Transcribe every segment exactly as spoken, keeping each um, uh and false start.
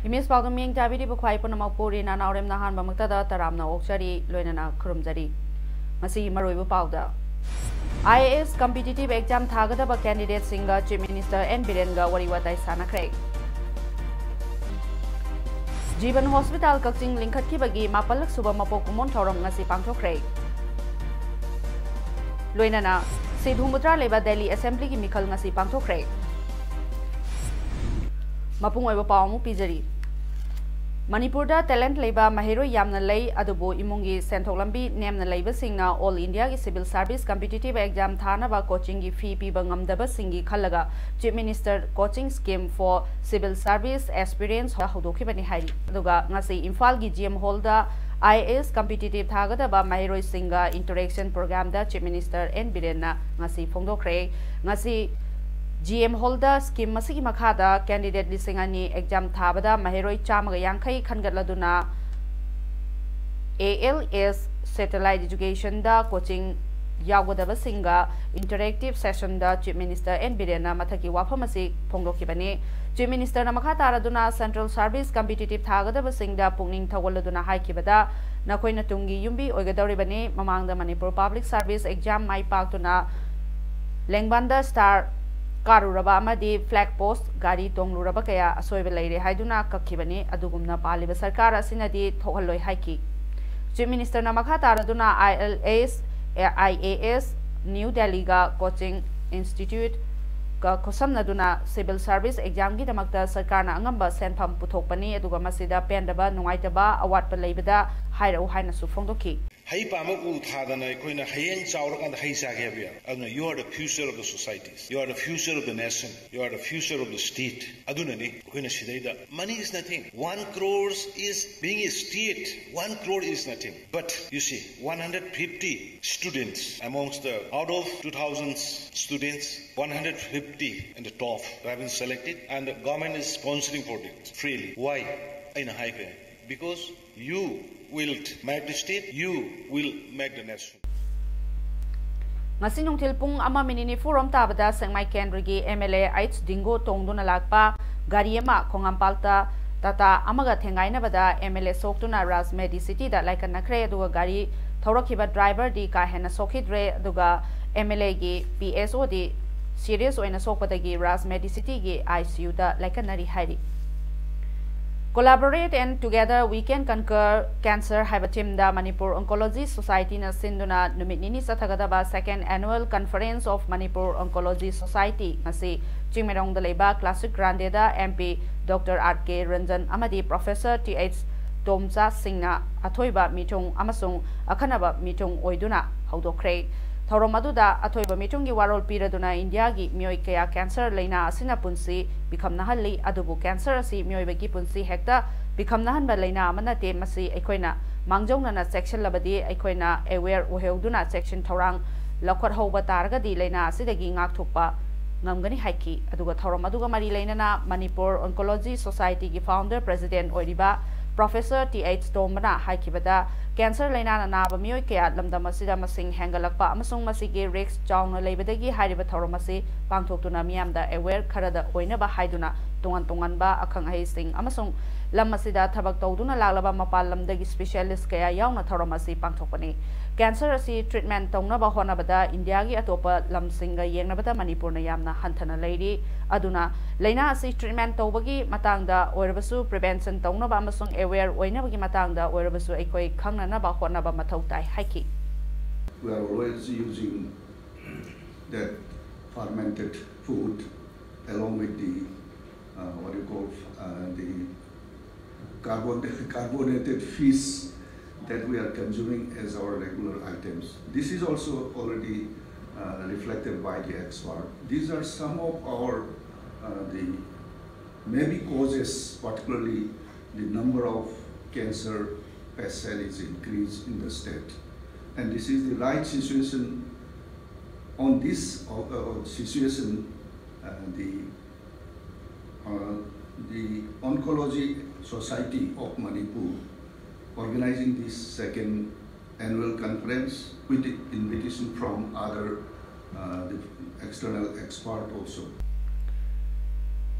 Image ꯄꯥꯎꯗꯝ ꯃꯤꯠꯌꯦꯡ ꯇꯥꯕꯤꯔꯤꯕ ꯈ꯭ꯋꯥꯏ ꯄꯨꯝꯅꯃꯛꯄꯨ ꯔꯤꯅꯥ ꯅꯥꯎꯔꯦꯝꯅ ꯑꯍꯥꯟꯕꯃꯛꯇꯗ ꯇꯔꯥꯝꯅ ꯑꯣꯛꯆꯔꯤ, ꯂꯣꯏꯅꯅ ꯈꯨꯔꯨꯝꯖꯔꯤ꯫ ꯃꯁꯤꯒꯤ ꯃꯔꯨꯑꯣꯏꯕ ꯄꯥꯎꯗ, I A S competitive exam ꯊꯥꯒꯗꯕ candidateꯁꯤꯡꯒ Chief Minister ꯑꯦꯟ ꯕꯤꯔꯦꯟꯒ ꯋꯥꯔꯤ ꯋꯥꯇꯥꯏ ꯁꯥꯟꯅꯈ꯭ꯔꯦ꯫ ꯖꯤꯕꯟ ꯍꯣꯁꯄꯤꯇꯥꯜ ꯀꯛꯆꯤꯡ ꯂꯤꯡꯈꯠꯈꯤꯕꯒꯤ ꯃꯥꯄꯜꯂꯛ ꯁꯨꯕ ꯃꯄꯣꯛ ꯀꯨꯝꯑꯣꯟ ꯊꯧꯔꯝ ꯉꯁꯤ ꯄꯥꯡꯊꯣꯛꯈ꯭ꯔꯦ꯫ ꯂꯣꯏꯅꯅ seat ꯍꯨꯝꯐꯨꯇꯔꯥ ꯂꯩꯕ ꯗꯦꯜꯂꯤ ꯑꯦꯁꯦꯝꯕ꯭ꯂꯤꯒꯤ ꯃꯤꯈꯜ ꯉꯁꯤ ꯄꯥꯡꯊꯣꯛꯈ꯭ꯔꯦ꯫ ꯃꯄꯨꯡ ꯑꯣꯏꯕ ꯄꯥꯎ ꯑꯃꯨꯛ ꯄꯤꯖꯔꯤ꯫ ꯃꯅꯤꯄꯨꯔꯗ talent ꯂꯩꯕ ꯃꯍꯩꯔꯣꯏ ꯌꯥꯝꯅ ꯂꯩ, ꯑꯗꯨꯕꯨ ꯏꯃꯨꯡꯒꯤ ꯁꯦꯟꯊꯣꯛ ꯂꯝꯕꯤ ꯅꯦꯝꯅ ꯂꯩꯕꯁꯤꯡꯅ All Indiaꯒꯤ civil service competitive exam ꯊꯥꯅꯕ coachingꯒꯤ fee ꯄꯤꯕ ꯉꯝꯗꯕꯁꯤꯡꯒꯤ ꯈꯜꯂꯒ Chief Minister Coaching Scheme for Civil Service Aspirants ꯍꯧꯗꯣꯛꯈꯤꯕꯅꯤ ꯍꯥꯏꯔꯤ꯫ ꯑꯗꯨꯒ ꯉꯁꯤ ꯏꯝꯐꯥꯜꯒꯤ G M hall I A S competitive ꯊꯥꯒꯗꯕ ꯃꯍꯩꯔꯣꯏꯁꯤꯡꯒ interaction programꯗ Chief Minister ꯑꯦꯟ ꯕꯤꯔꯦꯟꯅ ꯉꯁꯤ ꯐꯣꯡꯗꯣꯛꯈ꯭ꯔꯦ꯫ ꯉꯁꯤ ꯖꯤ ꯑꯦꯝ ꯍꯣꯜꯗ scheme ꯑꯁꯤꯒꯤ ꯃꯈꯥꯗ candidate ꯂꯤꯁꯤꯡ ꯑꯅꯤ exam ꯊꯥꯕꯗ ꯃꯍꯩꯔꯣꯏ ꯆꯥꯝꯃꯒ ꯌꯥꯡꯈꯩ ꯈꯟꯒꯠꯂꯗꯨꯅ ꯑꯦ ꯑꯦꯜ ꯑꯦꯁ satellite educationꯗ coaching ꯌꯥꯎꯒꯗꯕꯁꯤꯡꯒ interactive sessionꯗ Chief Minister ꯑꯦꯟ ꯕꯤꯔꯦꯟꯅ ꯃꯊꯛꯀꯤ ꯋꯥꯐꯝ ꯑꯁꯤ ꯐꯣꯡꯗꯣꯛꯈꯤꯕꯅꯤ꯫ Chief Ministerꯅ ꯃꯈꯥ ꯇꯥꯔꯗꯨꯅ central service competitive ꯊꯥꯒꯗꯕꯁꯤꯡꯗ ꯄꯨꯛꯅꯤꯡ ꯊꯧꯒꯠꯂꯗꯨꯅ ꯍꯥꯏꯈꯤꯕꯗ, ꯅꯈꯣꯏꯅ ꯇꯨꯡꯒꯤ ꯌꯨꯝꯕꯤ ꯑꯣꯏꯒꯗꯧꯔꯤꯕꯅꯤ꯫ ꯃꯃꯥꯡꯗ ꯃꯅꯤꯄꯨꯔ public service exam ꯃꯥꯏ ꯄꯥꯛꯇꯨꯅ ꯂꯦꯡꯕꯥꯟꯗ star ꯀꯥꯔꯨꯔꯕ ꯑꯃꯗꯤ flag post ꯒꯥꯔꯤ ꯇꯣꯡꯂꯨꯔꯕ ꯀꯌꯥ ꯑꯁꯣꯏꯕ ꯂꯩꯔꯦ ꯍꯥꯏꯗꯨꯅ ꯀꯛꯈꯤꯕꯅꯤ꯫ ꯑꯗꯨꯒꯨꯝꯅ ꯄꯥꯜꯂꯤꯕ ꯁꯔꯀꯥꯔ ꯑꯁꯤꯅꯗꯤ ꯊꯣꯛꯍꯜꯂꯣꯏ ꯍꯥꯏꯈꯤ꯫ Chief Ministerꯅ ꯃꯈꯥ ꯇꯥꯔꯗꯨꯅ I L S, I A S, new ꯗꯦꯜꯂꯤꯒ coaching instituteꯀ ꯈꯨꯠꯁꯝꯅꯗꯨꯅ civil service examꯒꯤꯗꯃꯛꯇ ꯁꯔꯀꯥꯔꯅ ꯑꯉꯝꯕ ꯁꯦꯟꯐꯝ ꯄꯨꯊꯣꯛꯄꯅꯤ, ꯑꯗꯨꯒ ꯃꯁꯤꯗ ꯄꯦꯟꯗꯕ, ꯅꯨꯡꯉꯥꯏꯇꯕ, ꯑꯋꯥꯠꯄ ꯂꯩꯕꯗ ꯍꯥꯏꯔꯛꯎ ꯍꯥꯏꯅꯁꯨ ꯐꯣꯡꯗꯣꯛꯈꯤ꯫ ꯍꯩ ꯄꯥꯝꯕ ꯎ ꯊꯥꯗꯅ ꯑꯩꯈꯣꯏꯅ ꯍꯌꯦꯡ ꯆꯥꯎꯔꯀꯥꯟꯗ ꯍꯩ ꯆꯥꯒꯦ ꯍꯥꯏꯕ ꯌꯥꯏ꯫ ꯑꯗꯨꯅ you are the future of the societies, you are the future of the nation, you are the future of the state. ꯑꯗꯨꯅꯅꯤ ꯑꯩꯈꯣꯏꯅ ꯁꯤꯗꯩꯗ money is nothing. One crore is being a state. One crore is nothing. But you see, one hundred fifty students amongst the out of two thousand students, one hundred fifty in the top have been selected, and the government is sponsoring for them freely. Why? ꯑꯩꯅ ꯍꯥꯏꯈ꯭ꯔꯦ, because you will make the state, you will make the nation. ꯉꯁꯤ ꯅꯨꯡꯊꯤꯜ ꯄꯨꯡ ꯑꯃ minute ꯅꯤꯐꯨꯔꯣꯝ ꯇꯥꯕꯗ ꯁꯦꯛꯃꯥꯏ ꯀꯦꯟꯗ꯭ꯔꯒꯤ M L A H ꯗꯤꯡꯒꯣ ꯇꯣꯡꯗꯨꯅ ꯂꯥꯛꯄ ꯒꯥꯔꯤ ꯑꯃ ꯈꯣꯡꯉꯥꯝꯄꯥꯜꯇ ꯇꯥꯇꯥ ꯑꯃꯒ ꯊꯦꯡꯒꯥꯏꯅꯕꯗ ꯑꯦꯝ ꯑꯦꯜ ꯑꯦ ꯁꯣꯛꯇꯨꯅ ꯔꯥꯖ ꯃꯦꯗꯤꯁꯤꯇꯤꯗ ꯂꯥꯏꯀꯠꯅꯈ꯭ꯔꯦ꯫ ꯑꯗꯨꯒ ꯒꯥꯔꯤ ꯊꯧꯔꯛꯈꯤꯕ ꯗ꯭ꯔꯥꯏꯚꯔꯗꯤ ꯀꯥ ꯍꯦꯟꯅ ꯁꯣꯛꯈꯤꯗ꯭ꯔꯦ꯫ ꯑꯗꯨꯒ ꯑꯦꯝ ꯑꯦꯜ ꯑꯦꯒꯤ ꯄꯤ ꯑꯦꯁ ꯑꯣꯗꯤ ꯁꯤꯔꯤꯌꯁ ꯑꯣꯏꯅ ꯁꯣꯛꯄꯗꯒꯤ ꯔꯥꯖ ꯃꯦꯗꯤꯁꯤꯇꯤꯒꯤ ꯑꯥꯏ ꯁꯤ ꯌꯨꯗ ꯂꯥꯏꯀꯠꯅꯔꯤ ꯍꯥꯏꯔꯤ꯫ Collaborate and Together We Can Conquer Cancer ꯍꯥꯏꯕ ꯊꯤꯝꯗ ꯃꯅꯤꯄꯨꯔ ꯑꯣꯟꯀꯣꯂꯣꯖꯤ ꯁꯣꯁꯥꯏꯇꯤꯅ ꯁꯤꯟꯗꯨꯅ ꯅꯨꯃꯤꯠ ꯅꯤꯅꯤ ꯆꯠꯊꯒꯗꯕ Second Annual Conference of Manipur Oncology Society ꯉꯁꯤ ꯆꯤꯡꯃꯩꯔꯣꯡꯗ ꯂꯩꯕ ꯀ꯭ꯂꯥꯁꯤꯛ ꯒ꯭ꯔꯥꯟꯗꯦꯗ M P doctor R K Ranjan ꯑꯃꯗꯤ ꯄ꯭ꯔꯣꯐꯦꯁꯔ ꯇꯤ ꯑꯩꯆ ꯇꯣꯝꯆꯥ ꯁꯤꯡꯅ ꯑꯊꯣꯏꯕ ꯃꯤꯊꯨꯡ ꯑꯃꯁꯨꯡ ꯑꯈꯟꯅꯕ ꯃꯤꯊꯨꯡ ꯑꯣꯏꯗꯨꯅ ꯍꯧꯗꯣꯛꯈ꯭ꯔꯦ꯫ ꯊꯧꯔꯝ ꯑꯗꯨꯗ ꯑꯊꯣꯏꯕ ꯃꯤꯊꯨꯡꯒꯤ ꯋꯥꯔꯣꯜ ꯄꯤꯔꯗꯨꯅ ꯏꯟꯗꯤꯌꯥꯒꯤ ꯃꯤꯑꯣꯏ ꯀꯌꯥ ꯀꯦꯟꯁꯔ ꯂꯥꯏꯅꯥ ꯑꯁꯤꯅ ꯄꯨꯟꯁꯤ ꯄꯤꯈꯝꯅꯍꯜꯂꯤ, ꯑꯗꯨꯕꯨ ꯀꯦꯟꯁꯔ ꯑꯁꯤ ꯃꯤꯑꯣꯏꯕꯒꯤ ꯄꯨꯟꯁꯤ ꯍꯦꯛꯇ ꯄꯤꯈꯝꯅꯍꯟꯕ ꯂꯥꯏꯅꯥ ꯑꯃ ꯅꯠꯇꯦ꯫ ꯃꯁꯤ ꯑꯩꯈꯣꯏꯅ ꯃꯥꯡꯖꯧꯅꯅ ꯆꯦꯛꯁꯤꯜꯂꯕꯗꯤ, ꯑꯩꯈꯣꯏꯅ ꯑꯦꯋꯦꯌꯔ ꯑꯣꯏꯍꯧꯗꯨꯅ ꯆꯦꯛꯁꯤꯟ ꯊꯧꯔꯥꯡ ꯂꯧꯈꯠꯍꯧꯕ ꯇꯥꯔꯒꯗꯤ ꯂꯥꯏꯅꯥ ꯑꯁꯤꯗꯒꯤ ꯉꯥꯛꯊꯣꯛꯄ ꯉꯝꯒꯅꯤ ꯍꯥꯏꯈꯤ꯫ ꯑꯗꯨꯒ ꯊꯧꯔꯝ ꯑꯗꯨꯒ ꯃꯔꯤ ꯂꯩꯅꯅ ꯃꯅꯤꯄꯨꯔ ꯑꯣꯟꯀꯣꯂꯣꯖꯤ ꯁꯣꯁꯥꯏꯇꯤꯒꯤ ꯐꯥꯎꯟꯗꯔ ꯄ꯭ꯔꯦꯁꯤꯗꯦꯟꯠ ꯑꯣꯏꯔꯤꯕ ꯄ꯭ꯔꯣꯐꯦꯁꯔ ꯇꯤ ꯑꯩꯆ ꯇꯣꯝꯕꯅ ꯍꯥꯏꯈꯤꯕꯗ, ꯀꯦꯟꯁꯔ ꯂꯥꯏꯅꯥꯅ ꯅꯥꯕ ꯃꯤꯑꯣꯏ ꯀꯌꯥ ꯂꯝꯗꯝ ꯑꯁꯤꯗ ꯃꯁꯤꯡ ꯍꯦꯟꯒꯠꯂꯛꯄ ꯑꯃꯁꯨꯡ ꯃꯁꯤꯒꯤ ꯔꯤꯁ꯭ꯛ ꯆꯥꯎꯅ ꯂꯩꯕꯗꯒꯤ ꯍꯥꯏꯔꯤꯕ ꯊꯧꯔꯝ ꯑꯁꯤ ꯄꯥꯡꯊꯣꯛꯇꯨꯅ ꯃꯤꯌꯥꯝꯗ ꯑꯦꯋꯦꯌꯔ ꯈꯔꯗ ꯑꯣꯏꯅꯕ ꯍꯥꯏꯗꯨꯅ ꯇꯣꯉꯥꯟ ꯇꯣꯉꯥꯟꯕ ꯑꯈꯪ ꯑꯍꯩꯁꯤꯡ ꯑꯃꯁꯨꯡ ꯂꯝ ꯑꯁꯤꯗ ꯊꯕꯛ ꯇꯧꯗꯨꯅ ꯂꯥꯛꯂꯕ ꯃꯄꯥꯟ ꯂꯝꯗꯒꯤ ꯁ꯭ꯄꯦꯁꯤꯌꯦꯂꯤꯁ꯭ꯠ ꯀꯌꯥ ꯌꯥꯎꯅ ꯊꯧꯔꯝ ꯑꯁꯤ ꯄꯥꯡꯊꯣꯛꯄꯅꯤ꯫ ꯀꯦꯟꯁꯔ ꯑꯁꯤ ꯇ꯭ꯔꯤꯠꯃꯦꯟꯠ ꯇꯧꯅꯕ ꯍꯣꯠꯅꯕꯗ ꯏꯟꯗꯤꯌꯥꯒꯤ ꯑꯇꯣꯞꯄ ꯂꯝꯁꯤꯡꯒ ꯌꯦꯡꯅꯕꯗ ꯃꯅꯤꯄꯨꯔꯅ ꯌꯥꯝꯅ ꯍꯟꯊꯅ ꯂꯩꯔꯤ꯫ ꯑꯗꯨꯅ ꯂꯥꯏꯅꯥ ꯑꯁꯤ ꯇ꯭ꯔꯤꯠꯃꯦꯟꯠ ꯇꯧꯕꯒꯤ ꯃꯇꯥꯡꯗ ꯑꯣꯏꯔꯕꯁꯨ, ꯄ꯭ꯔꯤꯚꯦꯟꯁꯟ ꯇꯧꯅꯕ ꯑꯃꯁꯨꯡ ꯑꯦꯋꯦꯌꯔ ꯑꯣꯏꯅꯕꯒꯤ ꯃꯇꯥꯡꯗ ꯑꯣꯏꯔꯕꯁꯨ ꯑꯩꯈꯣꯏ ꯈꯪꯅꯅꯕ ꯍꯣꯠꯅꯕ ꯃꯊꯧ ꯇꯥꯏ ꯍꯥꯏꯈꯤ꯫ We are always using that fermented food along with the, uh, what you call, uh, the carbon-, carbonated fish, that we are consuming as our regular items. This is also already uh, reflected by the expert. These are some of our uh, the maybe causes, particularly the number of cancer patients is increased in the state. And this is the right situation on this uh, uh, situation. Uh, the uh, the Oncology Society of Manipur organizing this second annual conference with the invitation from other uh, the external expert also.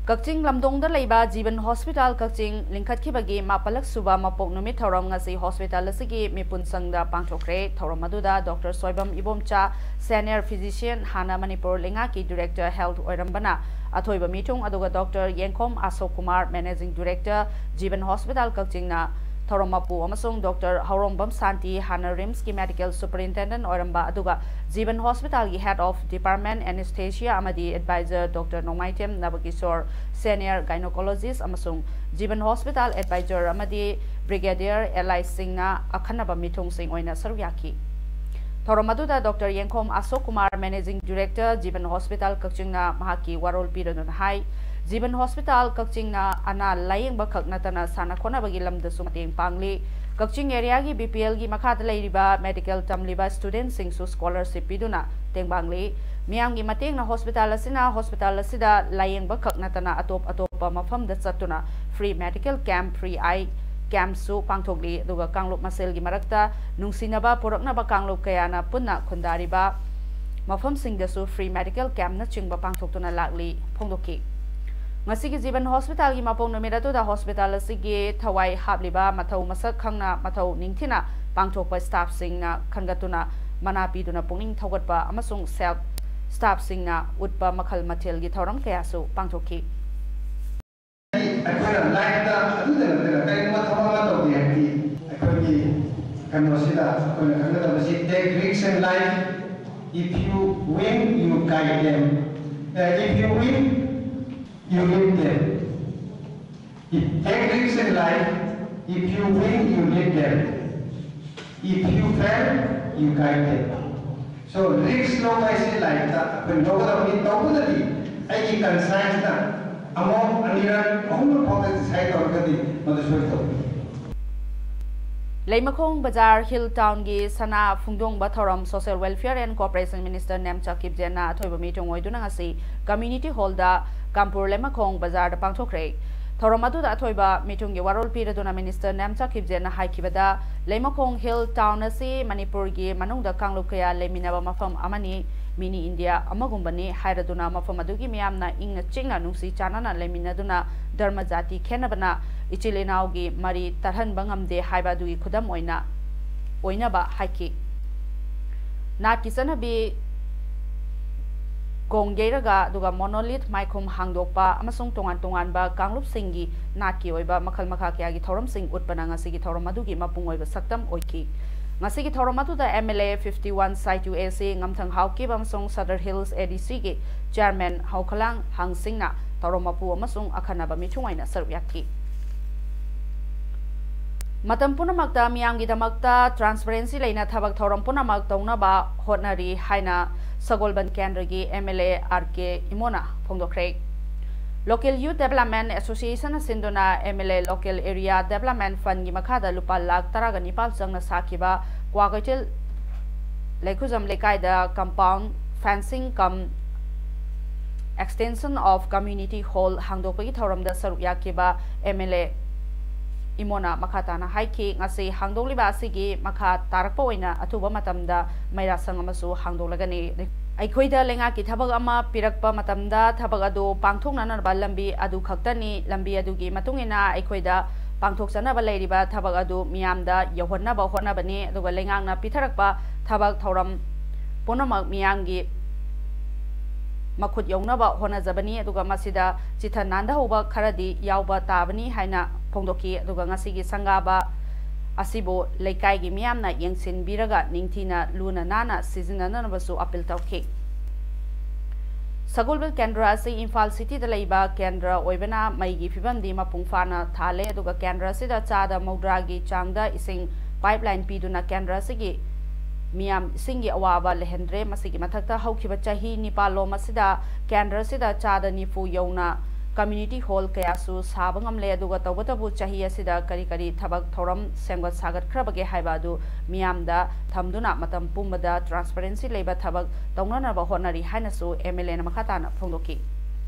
ꯀꯛꯆꯤꯡ ꯂꯝꯗꯣꯡꯗ ꯂꯩꯕ ꯖꯤꯕꯟ hospital ꯀꯛꯆꯤꯡ ꯂꯤꯡꯈꯠꯈꯤꯕꯒꯤ ꯃꯥꯄꯜꯂꯛ ꯁꯨꯕ ꯃꯄꯣꯛ ꯅꯨꯃꯤꯠ ꯊꯧꯔꯝ ꯉꯁꯤ hospital ꯑꯁꯤꯒꯤ ꯃꯤꯄꯨꯟ ꯁꯪꯗ ꯄꯥꯡꯊꯣꯛꯈ꯭ꯔꯦ꯫ ꯊꯧꯔꯝ ꯑꯗꯨꯗ doctor Soibam Ibomcha, senior physician, ꯍꯥꯟꯅ ꯃꯅꯤꯄꯨꯔ ꯂꯩꯉꯥꯛꯀꯤ ꯗꯤꯔꯦꯛꯇꯔ ꯍꯦꯜꯊ ꯑꯣꯏꯔꯝꯕꯅ ꯑꯊꯣꯏꯕ ꯃꯤꯊꯨꯡ, ꯑꯗꯨꯒ ꯗꯣꯛꯇꯔ ꯌꯦꯡꯈꯣꯝ ꯑꯁꯣꯛ ꯀꯨꯃꯥꯔ, ꯃꯦꯅꯦꯖꯤꯡ ꯗꯤꯔꯦꯛꯇꯔ, ꯖꯤꯕꯟ ꯍꯣꯁꯄꯤꯇꯥꯜ ꯀꯛꯆꯤꯡꯅ ꯊꯧꯔꯝ ꯃꯄꯨ, ꯑꯃꯁꯨꯡ ꯗꯣꯛꯇꯔ ꯍꯧꯔꯣꯝꯕꯝ ꯁꯥꯟꯇꯤ, ꯍꯥꯟꯅ ꯔꯤꯝꯁꯀꯤ ꯃꯦꯗꯤꯀꯦꯜ ꯁꯨꯄꯔꯤꯟꯇꯦꯟꯗꯦꯟꯠ ꯑꯣꯏꯔꯝꯕ ꯑꯗꯨꯒ ꯖꯤꯕꯟ ꯍꯣꯁꯄꯤꯇꯥꯜꯒꯤ ꯍꯦꯗ ꯑꯣꯐ ꯗꯤꯄꯥꯔꯠꯃꯦꯟꯠ ꯑꯦꯅꯦꯁꯊꯦꯁꯤꯌꯥ ꯑꯃꯗꯤ ꯑꯦꯗꯚꯥꯏꯖꯔ ꯗꯣꯛꯇꯔ ꯅꯣꯡꯃꯥꯏꯊꯦꯝ ꯅꯕꯀꯤꯁꯣꯔ, ꯁꯦꯅꯤꯌꯔ ꯒꯥꯏꯅꯣꯀꯣꯂꯣꯖꯤꯁ, ꯑꯃꯁꯨꯡ ꯖꯤꯕꯟ ꯍꯣꯁꯄꯤꯇꯥꯜ ꯑꯦꯗꯚꯥꯏꯖꯔ ꯑꯃꯗꯤ ꯕ꯭ꯔꯤꯒꯦꯗꯤꯌꯔ ꯑꯦꯂꯥꯏꯁꯁꯤꯡꯅ ꯑꯈꯟꯅꯕ ꯃꯤꯊꯨꯡꯁꯤꯡ ꯑꯣꯏꯅ ꯁꯔꯨꯛ ꯌꯥꯈꯤ꯫ ꯊꯧꯔꯝ ꯑꯗꯨꯗ ꯗꯣꯛꯇꯔ ꯌꯦꯡꯈꯣꯝ ꯑꯁꯣꯛ ꯀꯨꯃꯥꯔ, ꯃꯦꯅꯦꯖꯤꯡ ꯗꯤꯔꯦꯛꯇꯔ, ꯖꯤꯕꯟ ꯍꯣꯁꯄꯤꯇꯥꯜ ꯀꯛꯆꯤꯡꯅ ꯃꯍꯥꯛꯀꯤ ꯋꯥꯔꯣꯜ ꯄꯤꯔꯗꯨꯅ ꯍꯥꯏ, ꯖꯤꯕꯟ ꯍꯣꯁꯄꯤꯇꯥꯜ ꯀꯛꯆꯤꯡꯅ ꯑꯅꯥ ꯂꯥꯌꯦꯡꯕ ꯈꯛ ꯅꯠꯇꯅ ꯁꯥꯟꯅ ꯈꯣꯠꯅꯕꯒꯤ ꯂꯝꯗꯁꯨ ꯃꯇꯦꯡ ꯄꯥꯡꯂꯤ꯫ ꯀꯛꯆꯤꯡ ꯑꯦꯔꯤꯌꯥꯒꯤ ꯕꯤ ꯄꯤ ꯑꯦꯜꯒꯤ ꯃꯈꯥꯗ ꯂꯩꯔꯤꯕ ꯃꯦꯗꯤꯀꯦꯜ ꯇꯝꯂꯤꯕ ꯁ꯭ꯇꯨꯗꯦꯟꯠꯁꯤꯡꯁꯨ ꯁ꯭ꯀꯣꯂꯔꯁꯤꯞ ꯄꯤꯗꯨꯅ ꯇꯦꯡꯕꯥꯡꯂꯤ꯫ ꯃꯤꯌꯥꯝꯒꯤ ꯃꯇꯦꯡꯅ ꯍꯣꯁꯄꯤꯇꯥꯜ ꯑꯁꯤꯅ ꯍꯣꯁꯄꯤꯇꯥꯜ ꯑꯁꯤꯗ ꯂꯥꯌꯦꯡꯕ ꯈꯛ ꯅꯠꯇꯅ ꯑꯇꯣꯞ ꯑꯇꯣꯞꯄ ꯃꯐꯝꯗ ꯆꯠꯇꯨꯅ free medical camp, free eye ꯀꯦꯝꯞꯁꯨ ꯄꯥꯡꯊꯣꯛꯂꯤ꯫ ꯑꯗꯨꯒ ꯀꯥꯡꯂꯨꯞ ꯃꯁꯦꯜꯒꯤ ꯃꯔꯛꯇ ꯅꯨꯡꯁꯤꯅꯕ ꯄꯨꯔꯛꯅꯕ ꯀꯥꯡꯂꯨꯞ ꯀꯌꯥꯅ ꯄꯨꯟꯅ ꯈꯨꯟꯗꯥꯔꯤꯕ ꯃꯐꯝꯁꯤꯡꯗꯁꯨ ꯐ꯭ꯔꯤ ꯃꯦꯗꯤꯀꯦꯜ ꯀꯦꯝꯞꯅꯆꯤꯡꯕ ꯄꯥꯡꯊꯣꯛꯇꯨꯅ ꯂꯥꯛꯂꯤ ꯐꯣꯡꯗꯣꯛꯈꯤ꯫ ꯉꯁꯤꯒꯤ ꯖꯤꯕꯟ ꯍꯣꯁꯄꯤꯇꯥꯜꯒꯤ ꯃꯄꯣꯛ ꯅꯨꯃꯤꯠ ꯑꯗꯨꯗ ꯍꯣꯁꯄꯤꯇꯥꯜ ꯑꯁꯤꯒꯤ ꯊꯋꯥꯏ ꯍꯥꯞꯂꯤꯕ ꯃꯊꯧ ꯃꯁꯛ ꯈꯪꯅ ꯃꯊꯧ ꯅꯤꯡꯊꯤꯅ ꯄꯥꯡꯊꯣꯛꯄ ꯁ꯭ꯇꯥꯐꯁꯤꯡꯅ ꯈꯟꯒꯠꯇꯨꯅ ꯃꯅꯥ ꯄꯤꯗꯨꯅ ꯄꯨꯛꯅꯤꯡ ꯊꯧꯒꯠꯄ ꯑꯃꯁꯨꯡ ꯁꯦꯜꯐ ꯁ꯭ꯇꯥꯐꯁꯤꯡꯅ ꯎꯠꯄ ꯃꯈꯜ ꯃꯊꯦꯜꯒꯤ ꯊꯧꯔꯝ ꯀꯌꯥꯁꯨ ꯄꯥꯡꯊꯣꯛꯈꯤ꯫ ꯑꯩꯈꯣꯏꯅ ꯂꯥꯏꯐꯇ ꯑꯗꯨꯗ ꯅꯠꯇꯅ ꯀꯔꯤꯒꯨꯝꯕ ꯊꯕꯛ ꯑꯃ ꯇꯧꯒꯦ ꯍꯥꯏꯔꯗꯤ ꯑꯩꯈꯣꯏꯒꯤ ꯀꯩꯅꯣꯁꯤꯗ ꯑꯩꯈꯣꯏꯅ ꯈꯪꯒꯗꯕꯁꯤ take risk in life, if you win you guide them, if you win you lead them. Take risk in life, if you win you lead them. If you fail, you guide them. So risk ꯂꯧꯕ ꯍꯥꯏꯁꯤ ꯂꯥꯏꯐꯇ ꯑꯩꯈꯣꯏ ꯂꯧꯒꯗꯕꯅꯤ꯫ ꯇꯧꯕꯗꯗꯤ ꯑꯩꯒꯤ ꯀꯟꯁꯥꯏꯟꯁꯅ ꯑꯃꯨꯛ ꯑꯅꯤꯔꯛ ꯑꯍꯨꯝꯂꯛ ꯐꯥꯎꯗ ꯗꯤꯁꯥꯏꯠ ꯇꯧꯔꯒꯗꯤ ꯃꯗꯨ ꯁꯣꯏ ꯇꯧꯕꯅꯤ꯫ ꯂꯩꯃꯈꯣꯡ ꯕꯖꯥꯔ ꯍꯤꯜ ꯇꯥꯎꯟꯒꯤ ꯁꯅꯥ ꯐꯣꯡꯗꯣꯡꯕ ꯊꯧꯔꯝ Social Welfare and Cooperation Minister Nemcha ꯀꯤꯞꯖꯦꯟꯅ ꯑꯊꯣꯏꯕ ꯃꯤꯊꯨꯡ ꯑꯣꯏꯗꯨꯅ ꯉꯁꯤ ꯀꯝꯃ꯭ꯌꯨꯅꯤꯇꯤ ꯍꯣꯜꯗ ꯀꯥꯝꯄꯨꯔ ꯂꯩꯃꯈꯣꯡ ꯕꯖꯥꯔꯗ ꯄꯥꯡꯊꯣꯛꯈ꯭ꯔꯦ꯫ ꯊꯧꯔꯝ ꯑꯗꯨꯗ ꯑꯊꯣꯏꯕ ꯃꯤꯊꯨꯡꯒꯤ ꯋꯥꯔꯣꯜ ꯄꯤꯔꯗꯨꯅ ꯃꯤꯅꯤꯁꯇꯔ ꯅꯦꯝꯆꯥ ꯀꯤꯞꯖꯦꯟꯅ ꯍꯥꯏꯈꯤꯕꯗ, ꯂꯩꯃꯈꯣꯡ ꯍꯤꯜ ꯇꯥꯎꯟ ꯑꯁꯤ ꯃꯅꯤꯄꯨꯔꯒꯤ ꯃꯅꯨꯡꯗ ꯀꯥꯡꯂꯨꯞ ꯀꯌꯥ ꯂꯩꯃꯤꯟꯅꯕ ꯃꯐꯝ ꯑꯃꯅꯤ, ꯃꯤꯅꯤ ꯏꯟꯗꯤꯌꯥ ꯑꯃꯒꯨꯝꯕꯅꯤ꯫ ꯍꯥꯏꯔꯗꯨꯅ ꯃꯐꯝ ꯑꯗꯨꯒꯤ ꯃꯤꯌꯥꯝꯅ ꯏꯪꯅ ꯆꯤꯛꯅ ꯅꯨꯡꯁꯤ ꯆꯥꯟꯅꯅ ꯂꯩꯃꯤꯟꯅꯗꯨꯅ ꯙꯔꯃ ꯖꯥꯇꯤ ꯈꯦꯟꯅꯕꯅ ꯏꯆꯤꯜ ꯏꯅꯥꯎꯒꯤ ꯃꯔꯤ ꯇꯠꯍꯟꯕ ꯉꯝꯗꯦ ꯍꯥꯏꯕ ꯑꯗꯨꯒꯤ ꯈꯨꯗꯝ ꯑꯣꯏꯅ ꯑꯣꯏꯅꯕ ꯍꯥꯏꯈꯤ꯫ ꯅꯥꯠꯀꯤ ꯆꯠꯅꯕꯤ ꯀꯣꯡ ꯌꯩꯔꯒ ꯑꯗꯨꯒ ꯃꯣꯅꯣꯂꯤꯊ ꯃꯥꯏꯈꯨꯝ ꯍꯥꯡꯗꯣꯛꯄ ꯑꯃꯁꯨꯡ ꯇꯣꯉꯥꯟ ꯇꯣꯉꯥꯟꯕ ꯀꯥꯡꯂꯨꯞꯁꯤꯡꯒꯤ ꯅꯥꯠꯀꯤ ꯑꯣꯏꯕ ꯃꯈꯜ ꯃꯈꯥ ꯀꯌꯥꯒꯤ ꯊꯧꯔꯝꯁꯤꯡ ꯎꯠꯄꯅ ꯉꯁꯤꯒꯤ ꯊꯧꯔꯝ ꯑꯗꯨꯒꯤ ꯃꯄꯨꯡ ꯑꯣꯏꯕ ꯁꯛꯇꯝ ꯑꯣꯏꯈꯤ꯫ ꯉꯁꯤꯒꯤ ꯊꯧꯔꯝ ꯑꯗꯨꯗ MLA fifty one Saitu AC ꯉꯝꯊꯪ Haokip ꯑꯃꯁꯨꯡ Sadar Hills ADC ꯒꯤ chairman ꯍꯧꯈꯂꯥꯡ ꯍꯥꯡꯁꯤꯡꯅ ꯊꯧꯔꯝ ꯃꯄꯨ ꯑꯃꯁꯨꯡ ꯑꯈꯟꯅꯕ ꯃꯤꯊꯨꯡ ꯑꯣꯏꯅ ꯁꯔꯨꯛ ꯌꯥꯈꯤ꯫ ꯃꯇꯝ ꯄꯨꯝꯅꯃꯛꯇ ꯃꯤꯌꯥꯝꯒꯤꯗꯃꯛꯇ transparency ꯂꯩꯅ ꯊꯕꯛ ꯊꯧꯔꯝ ꯄꯨꯝꯅꯃꯛ ꯇꯧꯅꯕ ꯍꯣꯠꯅꯔꯤ ꯍꯥꯏꯅ ꯁꯒꯣꯜꯕꯟ ꯀꯦꯟꯗ꯭ꯔꯒꯤ MLA RK ꯏꯃꯣꯅ ꯐꯣꯡꯗꯣꯛꯈ꯭ꯔꯦ꯫ Local Youth Development Association ꯅ ꯁꯤꯟꯗꯨꯅ MLA Local Area Development Fund ꯒꯤ ꯃꯈꯥꯗ ꯂꯨꯄꯥ ꯂꯥꯈ ꯇꯔꯥꯒ ꯅꯤꯄꯥꯜ ꯆꯪꯅ ꯁꯥꯈꯤꯕ ꯀ꯭ꯋꯥꯀꯩꯊꯦꯜ ꯂꯩꯈꯨꯖꯝ ꯂꯩꯀꯥꯏꯗ compound fencing cum extension of community hall ꯍꯥꯡꯗꯣꯛꯄꯒꯤ ꯊꯧꯔꯝꯗ ꯁꯔꯨꯛ ꯌꯥꯈꯤꯕ MLA ꯏꯃꯣꯅ ꯃꯈꯥ ꯇꯥꯅ ꯍꯥꯏꯈꯤ, ꯉꯁꯤ ꯍꯥꯡꯗꯣꯛꯂꯤꯕ ꯑꯁꯤꯒꯤ ꯃꯈꯥ ꯇꯥꯔꯛꯄ ꯑꯣꯏꯅ ꯑꯊꯨꯕ ꯃꯇꯝꯗ ꯃꯩꯔꯥꯁꯪ ꯑꯃꯁꯨ ꯍꯥꯡꯗꯣꯛꯂꯒꯅꯤ꯫ ꯑꯩꯈꯣꯏꯗ ꯂꯩꯉꯥꯛꯀꯤ ꯊꯕꯛ ꯑꯃ ꯄꯤꯔꯛꯄ ꯃꯇꯝꯗ ꯊꯕꯛ ꯑꯗꯨ ꯄꯥꯡꯊꯣꯛꯅꯅꯕ ꯂꯝꯕꯤ ꯑꯗꯨ ꯈꯛꯇꯅꯤ꯫ ꯂꯝꯕꯤ ꯑꯗꯨꯒꯤ ꯃꯇꯨꯡ ꯏꯟꯅ ꯑꯩꯈꯣꯏꯗ ꯄꯥꯡꯊꯣꯛꯆꯅꯕ ꯂꯩꯔꯤꯕ ꯊꯕꯛ ꯑꯗꯨ ꯃꯤꯌꯥꯝꯗ ꯌꯧꯍꯟꯅꯕ ꯍꯣꯠꯅꯕꯅꯤ꯫ ꯑꯗꯨꯒ ꯂꯩꯉꯥꯛꯅ ꯄꯤꯊꯔꯛꯄ ꯊꯕꯛ ꯊꯧꯔꯝ ꯄꯨꯝꯅꯃꯛ ꯃꯤꯌꯥꯝꯒꯤ ꯃꯈꯨꯠ ꯌꯧꯅꯕ ꯍꯣꯠꯅꯖꯕꯅꯤ꯫ ꯑꯗꯨꯒ ꯃꯁꯤꯗ ꯆꯤꯊ ꯅꯥꯟꯗꯍꯧꯕ ꯈꯔꯗꯤ ꯌꯥꯎꯕ ꯇꯥꯕꯅꯤ ꯍꯥꯏꯅ ꯐꯣꯡꯗꯣꯛꯈꯤ꯫ ꯑꯗꯨꯒ ꯉꯁꯤꯒꯤ ꯁꯪꯒꯥꯕ ꯑꯁꯤꯕꯨ ꯂꯩꯀꯥꯏꯒꯤ ꯃꯤꯌꯥꯝꯅ ꯌꯦꯡꯁꯤꯟꯕꯤꯔꯒ ꯅꯤꯡꯊꯤꯅ ꯂꯨꯅ ꯅꯥꯟꯅ ꯁꯤꯖꯤꯟꯅꯅꯕꯁꯨ ꯑꯄꯤꯜ ꯇꯧꯈꯤ꯫ ꯁꯒꯣꯜꯕꯟ ꯀꯦꯟꯗ꯭ꯔ ꯑꯁꯤ ꯏꯝꯐꯥꯜ ꯁꯤꯇꯤꯗ ꯂꯩꯕ ꯀꯦꯟꯗ꯭ꯔ ꯑꯣꯏꯕꯅ ꯃꯩꯒꯤ ꯐꯤꯕꯝꯗꯤ ꯃꯄꯨꯡ ꯐꯥꯅ ꯊꯥꯜꯂꯦ꯫ ꯑꯗꯨꯒ ꯀꯦꯟꯗ꯭ꯔ ꯑꯁꯤꯗ ꯆꯥꯗ ꯃꯧꯗ꯭ꯔꯥꯒꯤ ꯆꯥꯡꯗ ꯏꯁꯤꯡ pipeline ꯄꯤꯗꯨꯅ ꯀꯦꯟꯗ꯭ꯔ ꯑꯁꯤꯒꯤ ꯃꯤꯌꯥꯝ ꯏꯁꯤꯡꯒꯤ ꯑꯋꯥꯕ ꯂꯩꯍꯟꯗ꯭ꯔꯦ꯫ ꯃꯁꯤꯒꯤ ꯃꯊꯛꯇ ꯍꯧꯈꯤꯕ ꯆꯍꯤ ꯅꯤꯄꯥꯜꯂꯣꯝ ꯑꯁꯤꯗ ꯀꯦꯟꯗ꯭ꯔ ꯑꯁꯤꯗ ꯆꯥꯗ ꯅꯤꯐꯨ ꯌꯧꯅ community hall ꯀꯌꯥꯁꯨ ꯁꯥꯕ ꯉꯝꯂꯦ꯫ ꯑꯗꯨꯒ ꯇꯧꯕꯇꯕꯨ ꯆꯍꯤ ꯑꯁꯤꯗ ꯀꯔꯤ ꯀꯔꯤ ꯊꯕꯛ ꯊꯧꯔꯝ ꯁꯦꯝꯒꯠ ꯁꯥꯒꯠꯈ꯭ꯔꯕꯒꯦ ꯍꯥꯏꯕ ꯑꯗꯨ ꯃꯤꯌꯥꯝꯗ ꯊꯝꯗꯨꯅ ꯃꯇꯝ ꯄꯨꯝꯕꯗ transparency ꯂꯩꯕ ꯊꯕꯛ ꯇꯧꯅꯅꯕ ꯍꯣꯠꯅꯔꯤ ꯍꯥꯏꯅꯁꯨ MLAꯅ ꯃꯈꯥ ꯇꯥꯅ ꯐꯣꯡꯗꯣꯛꯈꯤ꯫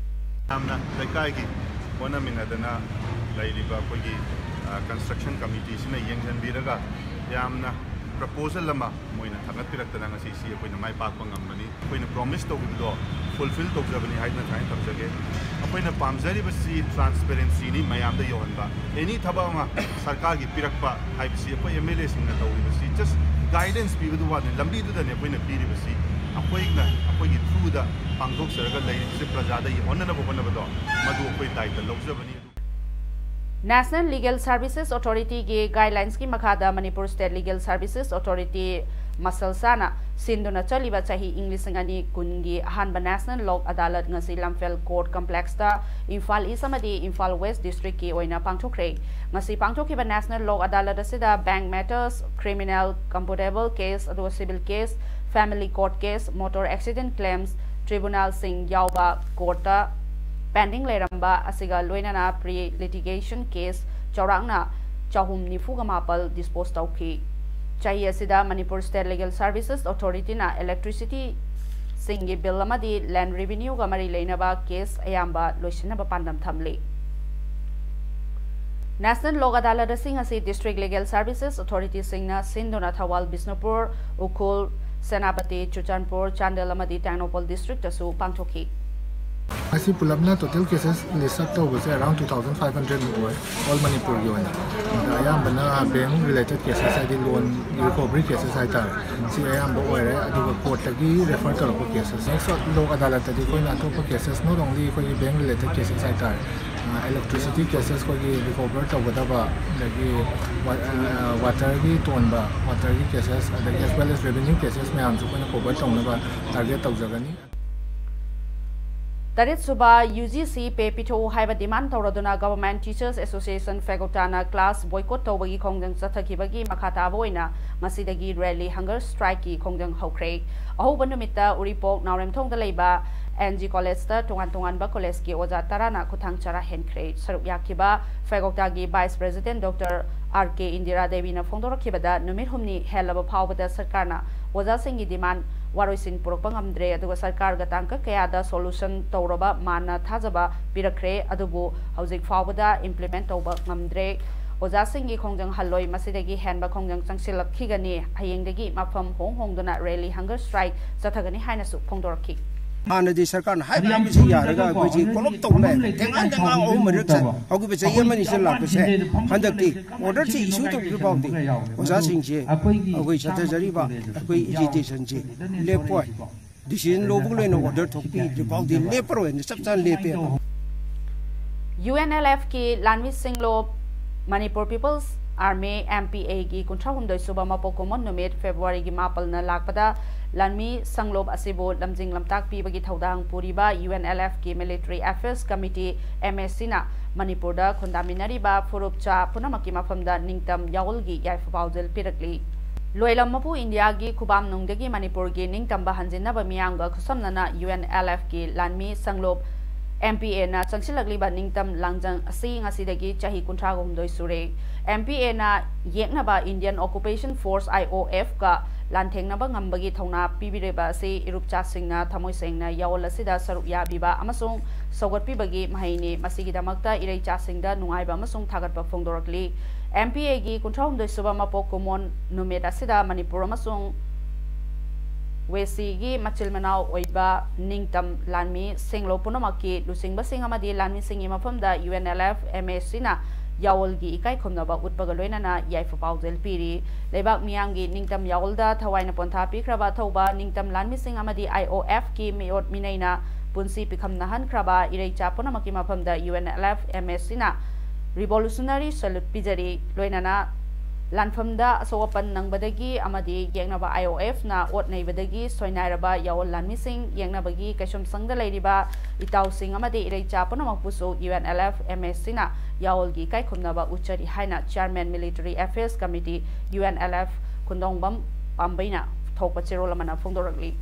ꯌꯥꯝꯅ ꯂꯩꯀꯥꯏꯒꯤ ꯍꯣꯠꯅꯃꯤꯟꯅꯗꯅ ꯂꯩꯔꯤꯕ ꯑꯩꯈꯣꯏꯒꯤ construction committeeꯁꯤꯅ ꯌꯦꯡꯁꯤꯟꯕꯤꯔꯒ ꯌꯥꯝꯅ proposal ꯑꯃ ꯃꯣꯏꯅ ꯊꯥꯡꯒꯠꯄꯤꯔꯛꯇꯅ ꯉꯁꯤ ꯁꯤ ꯑꯩꯈꯣꯏꯅ ꯃꯥꯏ ꯄꯥꯛꯄ ꯉꯝꯕꯅꯤ꯫ ꯑꯩꯈꯣꯏꯅ promise ꯇꯧꯈꯤꯕꯗꯣ fulfill ꯇꯧꯖꯕꯅꯤ ꯍꯥꯏꯗꯨꯅ ꯁꯨꯃꯥꯏꯅ ꯊꯝꯖꯒꯦ꯫ ꯑꯩꯈꯣꯏꯅ ꯄꯥꯝꯖꯔꯤꯕꯁꯤ transparencyꯅꯤ, ꯃꯌꯥꯝꯗ ꯌꯧꯍꯟꯕ꯫ Any ꯊꯕꯛ ꯑꯃ ꯁꯔꯀꯥꯔꯒꯤ ꯄꯤꯔꯛꯄ ꯍꯥꯏꯕꯁꯤ ꯑꯩꯈꯣꯏ MLAꯁꯤꯡꯅ ꯇꯧꯔꯤꯕꯁꯤ just guidance ꯄꯤꯕꯗꯨ ꯋꯥꯅꯤ, ꯂꯝꯕꯤꯗꯨꯗꯅꯤ ꯑꯩꯈꯣꯏꯅ ꯄꯤꯔꯤꯕꯁꯤ꯫ ꯑꯩꯈꯣꯏꯅ ꯑꯩꯈꯣꯏꯒꯤ throughꯗ ꯄꯥꯡꯊꯣꯛꯆꯔꯒ ꯂꯩꯔꯤꯕꯁꯤ ꯄ꯭ꯔꯖꯥꯗ ꯌꯧꯍꯟꯅꯅꯕ ꯍꯣꯠꯅꯕꯗꯣ ꯃꯗꯨ ꯑꯩꯈꯣꯏ ꯗꯥꯏꯇ ꯂꯧꯖꯕꯅꯤ꯫ National Legal Services Authorityꯒꯤ guidelinesꯀꯤ ꯃꯈꯥꯗ Manipur State Legal Services Authority ꯃꯁꯜꯁꯥꯅ ꯁꯤꯟꯗꯨꯅ ꯆꯠꯂꯤꯕ ꯆꯍꯤ ꯏꯪ ꯂꯤꯁꯤꯡ ꯑꯅꯤ ꯀꯨꯟꯒꯤ ꯑꯍꯥꯟꯕ National Lok Adalat ꯉꯁꯤ ꯂꯝꯐꯦꯜ Court Complexꯇ ꯏꯝꯐꯥꯜ East ꯑꯃꯗꯤ ꯏꯝꯐꯥꯜ West Districtꯀꯤ ꯑꯣꯏꯅ ꯄꯥꯡꯊꯣꯛꯈ꯭ꯔꯦ꯫ ꯉꯁꯤ ꯄꯥꯡꯊꯣꯛꯈꯤꯕ National Lok Adalat ꯑꯁꯤꯗ bank matters, criminal, computable case, ꯑꯗꯨꯒ civil case, family court case, motor accident claims, tribunalꯁꯤꯡ ꯌꯥꯎꯕ courtꯇ pending ꯂꯩꯔꯝꯕ ꯑꯁꯤꯒ ꯂꯣꯏꯅꯅ pre litigation case ꯆꯥꯎꯔꯥꯛꯅ ꯆꯍꯨꯝ ꯅꯤꯐꯨꯒ ꯃꯥꯄꯜ dispose ꯇꯧꯈꯤ꯫ ꯆꯍꯤ ꯑꯁꯤꯗ Manipur State Legal Services Authorityꯅ electricityꯁꯤꯡꯒꯤ bill ꯑꯃꯗꯤ land revenueꯒ ꯃꯔꯤ ꯂꯩꯅꯕ case ꯑꯌꯥꯝꯕ ꯂꯣꯏꯁꯤꯟꯅꯕ ꯄꯥꯟꯗꯝ ꯊꯝꯂꯤ꯫ National Lok Adalat ꯑꯁꯤ ꯉꯁꯤ District Legal Services Authorityꯁꯤꯡꯅ ꯁꯤꯟꯗꯨꯅ ꯊꯧꯕꯥꯜ, ꯕꯤꯁꯅꯨꯄꯨꯔ, ꯎꯈ꯭ꯔꯨꯜ, ꯁꯦꯅꯥꯄꯇꯤ, ꯆꯨꯔꯆꯥꯟꯄꯨꯔ, ꯆꯥꯟꯗꯦꯜ ꯑꯃꯗꯤ ꯇꯦꯡꯅꯧꯄꯜ districtꯇꯁꯨ ꯄꯥꯡꯊꯣꯛꯈꯤ꯫ ꯃꯁꯤ ꯄꯨꯂꯞꯅ total cases list up ꯇꯧꯕꯁꯦ around two thousand five hundred ꯃꯨꯛ ꯑꯣꯏ, all ꯃꯅꯤꯄꯨꯔꯒꯤ ꯑꯣꯏꯅ꯫ ꯑꯗ ꯑꯌꯥꯝꯕꯅ bank related cases, ꯍꯥꯏꯗꯤ loan recovery cases ꯍꯥꯏꯇꯥꯔꯦ, ꯁꯤ ꯑꯌꯥꯝꯕ ꯑꯣꯏꯔꯦ꯫ ꯑꯗꯨꯒ courtꯇꯒꯤ refer ꯇꯧꯔꯛꯄ cases, next Lok Adalatꯇꯗꯤ ꯑꯩꯈꯣꯏꯅ ꯑꯇꯣꯞꯄ cases, not only ꯑꯩꯈꯣꯏꯒꯤ bank related cases ꯍꯥꯏꯇꯥꯔꯦ, electricity cases ꯑꯩꯈꯣꯏꯒꯤ recover ꯇꯧꯒꯗꯕ, ꯑꯗꯒꯤ waterꯒꯤ ꯇꯣꯟꯕ waterꯒꯤ cases, ꯑꯗꯒꯤ as well as revenue cases ꯃꯌꯥꯝꯁꯨ ꯑꯩꯈꯣꯏꯅ cover ꯇꯧꯅꯕ target ꯇꯧꯖꯒꯅꯤ꯫ ꯇꯔꯦꯠ ꯁꯨꯕ ꯌꯨ ꯖꯤ ꯁꯤ ꯄꯦ ꯄꯤꯊꯣꯛꯎ ꯍꯥꯏꯕ ꯗꯤꯃꯥꯟ ꯇꯧꯔꯗꯨꯅ Government Teachers Association ꯐꯦꯒꯣꯛꯇꯥꯅ ꯀ꯭ꯂꯥꯁ ꯕꯣꯏꯀꯣꯠ ꯇꯧꯕꯒꯤ ꯈꯣꯡꯖꯪ ꯆꯠꯊꯈꯤꯕꯒꯤ ꯃꯈꯥ ꯇꯥꯕ ꯑꯣꯏꯅ ꯉꯁꯤꯗꯒꯤ ꯔꯦꯂꯤ ꯍꯪꯒꯔ ꯁ꯭ꯇ꯭ꯔꯥꯏꯛꯀꯤ ꯈꯣꯡꯖꯪ ꯍꯧꯈ꯭ꯔꯦ꯫ ꯑꯍꯧꯕ ꯅꯨꯃꯤꯠꯇ ꯎꯔꯤꯄꯣꯛ ꯅꯥꯎꯔꯦꯝꯊꯣꯡꯗ ꯂꯩꯕ ꯑꯦꯟ ꯖꯤ ꯀꯣꯂꯦꯖꯇ ꯇꯣꯉꯥꯟ ꯇꯣꯉꯥꯟꯕ ꯀꯣꯂꯦꯖꯀꯤ ꯑꯣꯖꯥ ꯇꯔꯥꯅ ꯈꯨꯠꯊꯥꯡ ꯆꯔꯥ ꯍꯦꯟꯈ꯭ꯔꯦ꯫ ꯁꯔꯨꯛ ꯌꯥꯈꯤꯕ ꯐꯦꯒꯣꯛꯇꯥꯒꯤ ꯚꯥꯏꯁ ꯄ꯭ꯔꯦꯁꯤꯗꯦꯟ ꯗꯣꯛꯇꯔ ꯑꯥꯔ ꯀꯦ ꯏꯟꯗꯤꯔꯥ ꯗꯦꯕꯤꯅ ꯐꯣꯡꯗꯣꯔꯛꯈꯤꯕꯗ ꯅꯨꯃꯤꯠ ꯍꯨꯝꯅꯤ ꯍꯦꯜꯂꯕ ꯐꯥꯎꯕꯗ ꯁꯔꯀꯥꯔꯅ ꯑꯣꯖꯥꯁꯤꯡꯒꯤ ꯗꯤꯃꯥꯟ ꯋꯥꯔꯣꯏꯁꯤꯟ ꯄꯨꯔꯛꯄ ꯉꯝꯗ꯭ꯔꯦ, ꯑꯗꯨꯒ ꯁꯔꯀꯥꯔꯒ ꯇꯥꯡꯀꯛ ꯀꯌꯥꯗ ꯁꯣꯂꯨꯁꯟ ꯇꯧꯔꯕ ꯃꯥꯟꯅ ꯊꯥꯖꯕ ꯄꯤꯔꯛꯈ꯭ꯔꯦ, ꯑꯗꯨꯕꯨ ꯍꯧꯖꯤꯛ ꯐꯥꯎꯕꯗ ꯏꯝꯄ꯭ꯂꯤꯃꯦꯟ ꯇꯧꯕ ꯉꯝꯗ꯭ꯔꯦ꯫ ꯑꯣꯖꯥꯁꯤꯡꯒꯤ ꯈꯣꯡꯖꯪ ꯍꯜꯂꯣꯏ, ꯃꯁꯤꯗꯒꯤ ꯍꯦꯟꯕ ꯈꯣꯡꯖꯪ ꯆꯪꯁꯤꯜꯂꯛꯈꯤꯒꯅꯤ꯫ ꯍꯌꯦꯡꯗꯒꯤ ꯃꯐꯝ ꯍꯣꯡ ꯍꯣꯡꯗꯨꯅ ꯔꯦꯂꯤ ꯍꯪꯒꯔ ꯁ꯭ꯇ꯭ꯔꯥꯏꯛ ꯆꯠꯊꯒꯅꯤ ꯍꯥꯏꯅꯁꯨ ꯐꯣꯡꯗꯣꯔꯛꯈꯤ꯫ ꯍꯥꯟꯅꯗꯤ ꯁꯔꯀꯥꯔꯅ ꯍꯥꯏꯕ ꯍꯥꯏꯕꯁꯤ ꯌꯥꯔꯒ ꯑꯩꯈꯣꯏꯁꯤ ꯀꯣꯂꯞ ꯇꯧ ꯂꯩ꯫ ꯊꯦꯡꯒꯥꯟ ꯊꯦꯡꯒꯥꯟ ꯑꯍꯨꯝ ꯃꯔꯤꯔꯛ ꯆꯠ-, ꯍꯧꯈꯤꯕ ꯆꯍꯤ ꯑꯃꯅꯤ ꯆꯠ ꯂꯥꯛꯄꯁꯦ ꯍꯟꯗꯛꯇꯤ ꯑꯣꯔꯗꯔꯁꯤ ꯏꯁꯨ ꯇꯧꯗ꯭ꯔꯤ ꯐꯥꯎꯗꯤ ꯑꯣꯖꯥꯁꯤꯡꯁꯦ ꯑꯩꯈꯣꯏ ꯆꯠꯊꯖꯔꯤꯕ ꯑꯩꯈꯣꯏ ꯑꯦꯖꯤꯇꯦꯁꯟꯁꯦ ꯂꯦꯞꯄꯣꯏ꯫ ꯗꯤꯁꯤꯖꯟ ꯂꯧꯕꯒ ꯂꯣꯏꯅ ꯑꯣꯔꯗꯔ ꯊꯣꯛꯄꯤꯗ꯭ꯔꯤ ꯐꯥꯎꯗꯤ ꯂꯦꯞꯄꯔꯣꯏꯅ ꯆꯞ ꯆꯥꯅ ꯂꯦꯞꯄꯦꯕ꯫ ꯌꯨ ꯑꯦꯟ ꯑꯦꯜ ꯑꯦꯐꯀꯤ ꯂꯥꯟꯃꯤ ꯁꯤꯡꯂꯣꯞ Manipur people's army, M P ꯑꯦꯒꯤ ꯀꯨꯟꯊ꯭ꯔꯥ ꯍꯨꯝꯗꯣꯏ ꯁꯨꯕ ꯃꯄꯣꯛ ꯀꯨꯝꯑꯣꯟ ꯅꯨꯃꯤꯠ ꯐꯦꯕ꯭ꯔꯨꯋꯥꯔꯤꯒꯤ ꯃꯥꯄꯜꯅ ꯂꯥꯛꯄꯗ ꯂꯥꯟꯃꯤ ꯁꯪꯂꯣꯞ ꯑꯁꯤꯕꯨ ꯂꯝꯖꯤꯡ ꯂꯝꯇꯥꯛ ꯄꯤꯕꯒꯤ ꯊꯧꯗꯥꯡ ꯄꯨꯔꯤꯕ ꯌꯨ ꯑꯦꯟ ꯑꯦꯜ ꯑꯦꯐꯀꯤ military affairs committee, M S ꯁꯤꯅ ꯃꯅꯤꯄꯨꯔꯗ ꯈꯨꯟꯗꯥꯃꯤꯟꯅꯔꯤꯕ ꯐꯨꯔꯨꯞꯆꯥ ꯄꯨꯝꯅꯃꯛꯀꯤ ꯃꯐꯝꯗ ꯅꯤꯡꯇꯝ ꯌꯥꯑꯣꯜꯒꯤ ꯌꯥꯏꯐ ꯄꯥꯎꯖꯦꯜ ꯄꯤꯔꯛꯂꯤ꯫ ꯂꯣꯏꯂꯝ ꯃꯄꯨ ꯏꯟꯗꯤꯌꯥꯒꯤ ꯈꯨꯕꯥꯝꯅꯨꯡꯗꯒꯤ ꯃꯅꯤꯄꯨꯔꯒꯤ ꯅꯤꯡꯇꯝꯕ ꯍꯟꯖꯤꯟꯅꯕ ꯃꯤꯌꯥꯝꯒ ꯈꯨꯠꯁꯝꯅꯅ ꯌꯨ ꯑꯦꯟ ꯑꯦꯜ ꯑꯦꯐꯀꯤ ꯂꯥꯟꯃꯤ ꯁꯪꯂꯣꯞ ꯑꯦꯝ ꯄꯤ ꯑꯦꯅ ꯆꯪꯁꯤꯜꯂꯛꯂꯤꯕ ꯅꯤꯡꯇꯝ ꯂꯥꯡꯖꯪ ꯑꯁꯤ ꯉꯁꯤꯗꯒꯤ ꯆꯍꯤ ꯀꯨꯟꯊ꯭ꯔꯥꯒ ꯍꯨꯝꯗꯣꯏ ꯁꯨꯔꯦ꯫ ꯑꯦꯝ ꯄꯤ ꯑꯦꯅ ꯌꯦꯛꯅꯕ Indian Occupation Force, I O F, ꯀ ꯂꯥꯟꯊꯦꯡꯅꯕ ꯉꯝꯕꯒꯤ ꯊꯧꯅꯥ ꯄꯤꯕꯤꯔꯤꯕ ꯑꯁꯤ ꯏꯔꯨꯞꯆꯥꯁꯤꯡꯅ ꯊꯃꯣꯏ ꯁꯦꯡꯅ ꯌꯥꯑꯣꯜ ꯑꯁꯤꯗ ꯁꯔꯨꯛ ꯌꯥꯕꯤꯕ ꯑꯃꯁꯨꯡ ꯁꯧꯒꯠꯄꯤꯕꯒꯤ ꯃꯍꯩꯅꯤ꯫ ꯃꯁꯤꯒꯤꯗꯃꯛꯇ ꯏꯔꯩꯆꯥꯁꯤꯡꯗ ꯅꯨꯡꯉꯥꯏꯕ ꯑꯃꯁꯨꯡ ꯊꯥꯒꯠꯄ ꯐꯣꯡꯗꯣꯔꯛꯂꯤ꯫ ꯑꯦꯝ ꯄꯤ ꯑꯦꯒꯤ ꯀꯨꯟꯊ꯭ꯔꯥ ꯍꯨꯝꯗꯣꯏ ꯁꯨꯕ ꯃꯄꯣꯛ ꯀꯨꯝꯑꯣꯟ ꯅꯨꯃꯤꯠ ꯑꯁꯤꯗ ꯃꯅꯤꯄꯨꯔ ꯑꯃꯁꯨꯡ ꯋꯦꯁꯤꯒꯤ ꯃꯆꯤꯜ ꯃꯅꯥꯎ ꯑꯣꯏꯕ ꯅꯤꯡꯇꯝ ꯂꯥꯟꯃꯤ ꯁꯦꯡꯂꯣ ꯄꯨꯝꯅꯃꯛꯀꯤ ꯂꯨꯆꯤꯡꯕꯁꯤꯡ ꯑꯃꯗꯤ ꯂꯥꯟꯃꯤꯁꯤꯡꯒꯤ ꯃꯐꯝꯗ U N L F M S ꯁꯤꯅ ꯌꯥꯑꯣꯜꯒꯤ ꯏꯀꯥꯏ ꯈꯨꯝꯅꯕ ꯎꯠꯄꯒ ꯂꯣꯏꯅꯅ ꯌꯥꯏꯐ ꯄꯥꯎꯖꯦꯜ ꯄꯤꯔꯤ꯫ ꯂꯩꯕꯥꯛ ꯃꯤꯌꯥꯝꯒꯤ ꯅꯤꯡꯇꯝ ꯌꯥꯑꯣꯜꯗ ꯊꯋꯥꯏꯅ ꯄꯣꯟꯊꯥ ꯄꯤꯈ꯭ꯔꯕ ꯑꯊꯧꯕ ꯅꯤꯡꯇꯝ ꯂꯥꯟꯃꯤꯁꯤꯡ ꯑꯃꯗꯤ ꯑꯥꯏ ꯑꯣ ꯑꯦꯐꯀꯤ ꯃꯤꯑꯣꯠ ꯃꯤꯅꯩꯅ ꯄꯨꯟꯁꯤ ꯄꯤꯈꯝꯅꯍꯟꯈ꯭ꯔꯕ ꯏꯔꯩꯆꯥ ꯄꯨꯝꯅꯃꯛꯀꯤ ꯃꯐꯝꯗ U N L F M S ꯁꯤꯅ ꯔꯤꯚꯣꯂꯨꯁꯅꯔꯤ ꯁꯦꯂꯨꯠ ꯄꯤꯖꯔꯤ꯫ ꯂꯣꯏꯅꯅ ꯂꯥꯟꯐꯝꯗ ꯑꯁꯣꯛ ꯑꯄꯟ ꯅꯪꯕꯗꯒꯤ ꯑꯃꯗꯤ ꯌꯦꯛꯅꯕ IOF ꯅ ꯑꯣꯠ ꯅꯩꯕꯗꯒꯤ ꯁꯣꯏꯅꯥꯏꯔꯕ ꯌꯥꯑꯣꯜ ꯂꯥꯟꯃꯤꯁꯤꯡ, ꯌꯦꯛꯅꯕꯒꯤ ꯀꯩꯁꯨꯝꯁꯪꯗ ꯂꯩꯔꯤꯕ ꯏꯇꯥꯎꯁꯤꯡ ꯑꯃꯗꯤ ꯏꯔꯩꯆꯥ ꯄꯨꯝꯅꯃꯛꯄꯨꯁꯨ UNLF MAC ꯅ ꯌꯥꯑꯣꯜꯒꯤ ꯏꯀꯥꯏꯈꯨꯝꯅꯕ ꯎꯠꯆꯔꯤ ꯍꯥꯏꯅ Chairman Military Affairs Committee, UNLF, ꯈꯨꯟꯗꯣꯡꯕꯝ ꯄꯥꯝꯕꯩꯅ ꯊꯣꯛꯄ ꯆꯦꯔꯣꯜ ꯑꯃꯅ ꯐꯣꯡꯗꯣꯔꯛꯂꯤ꯫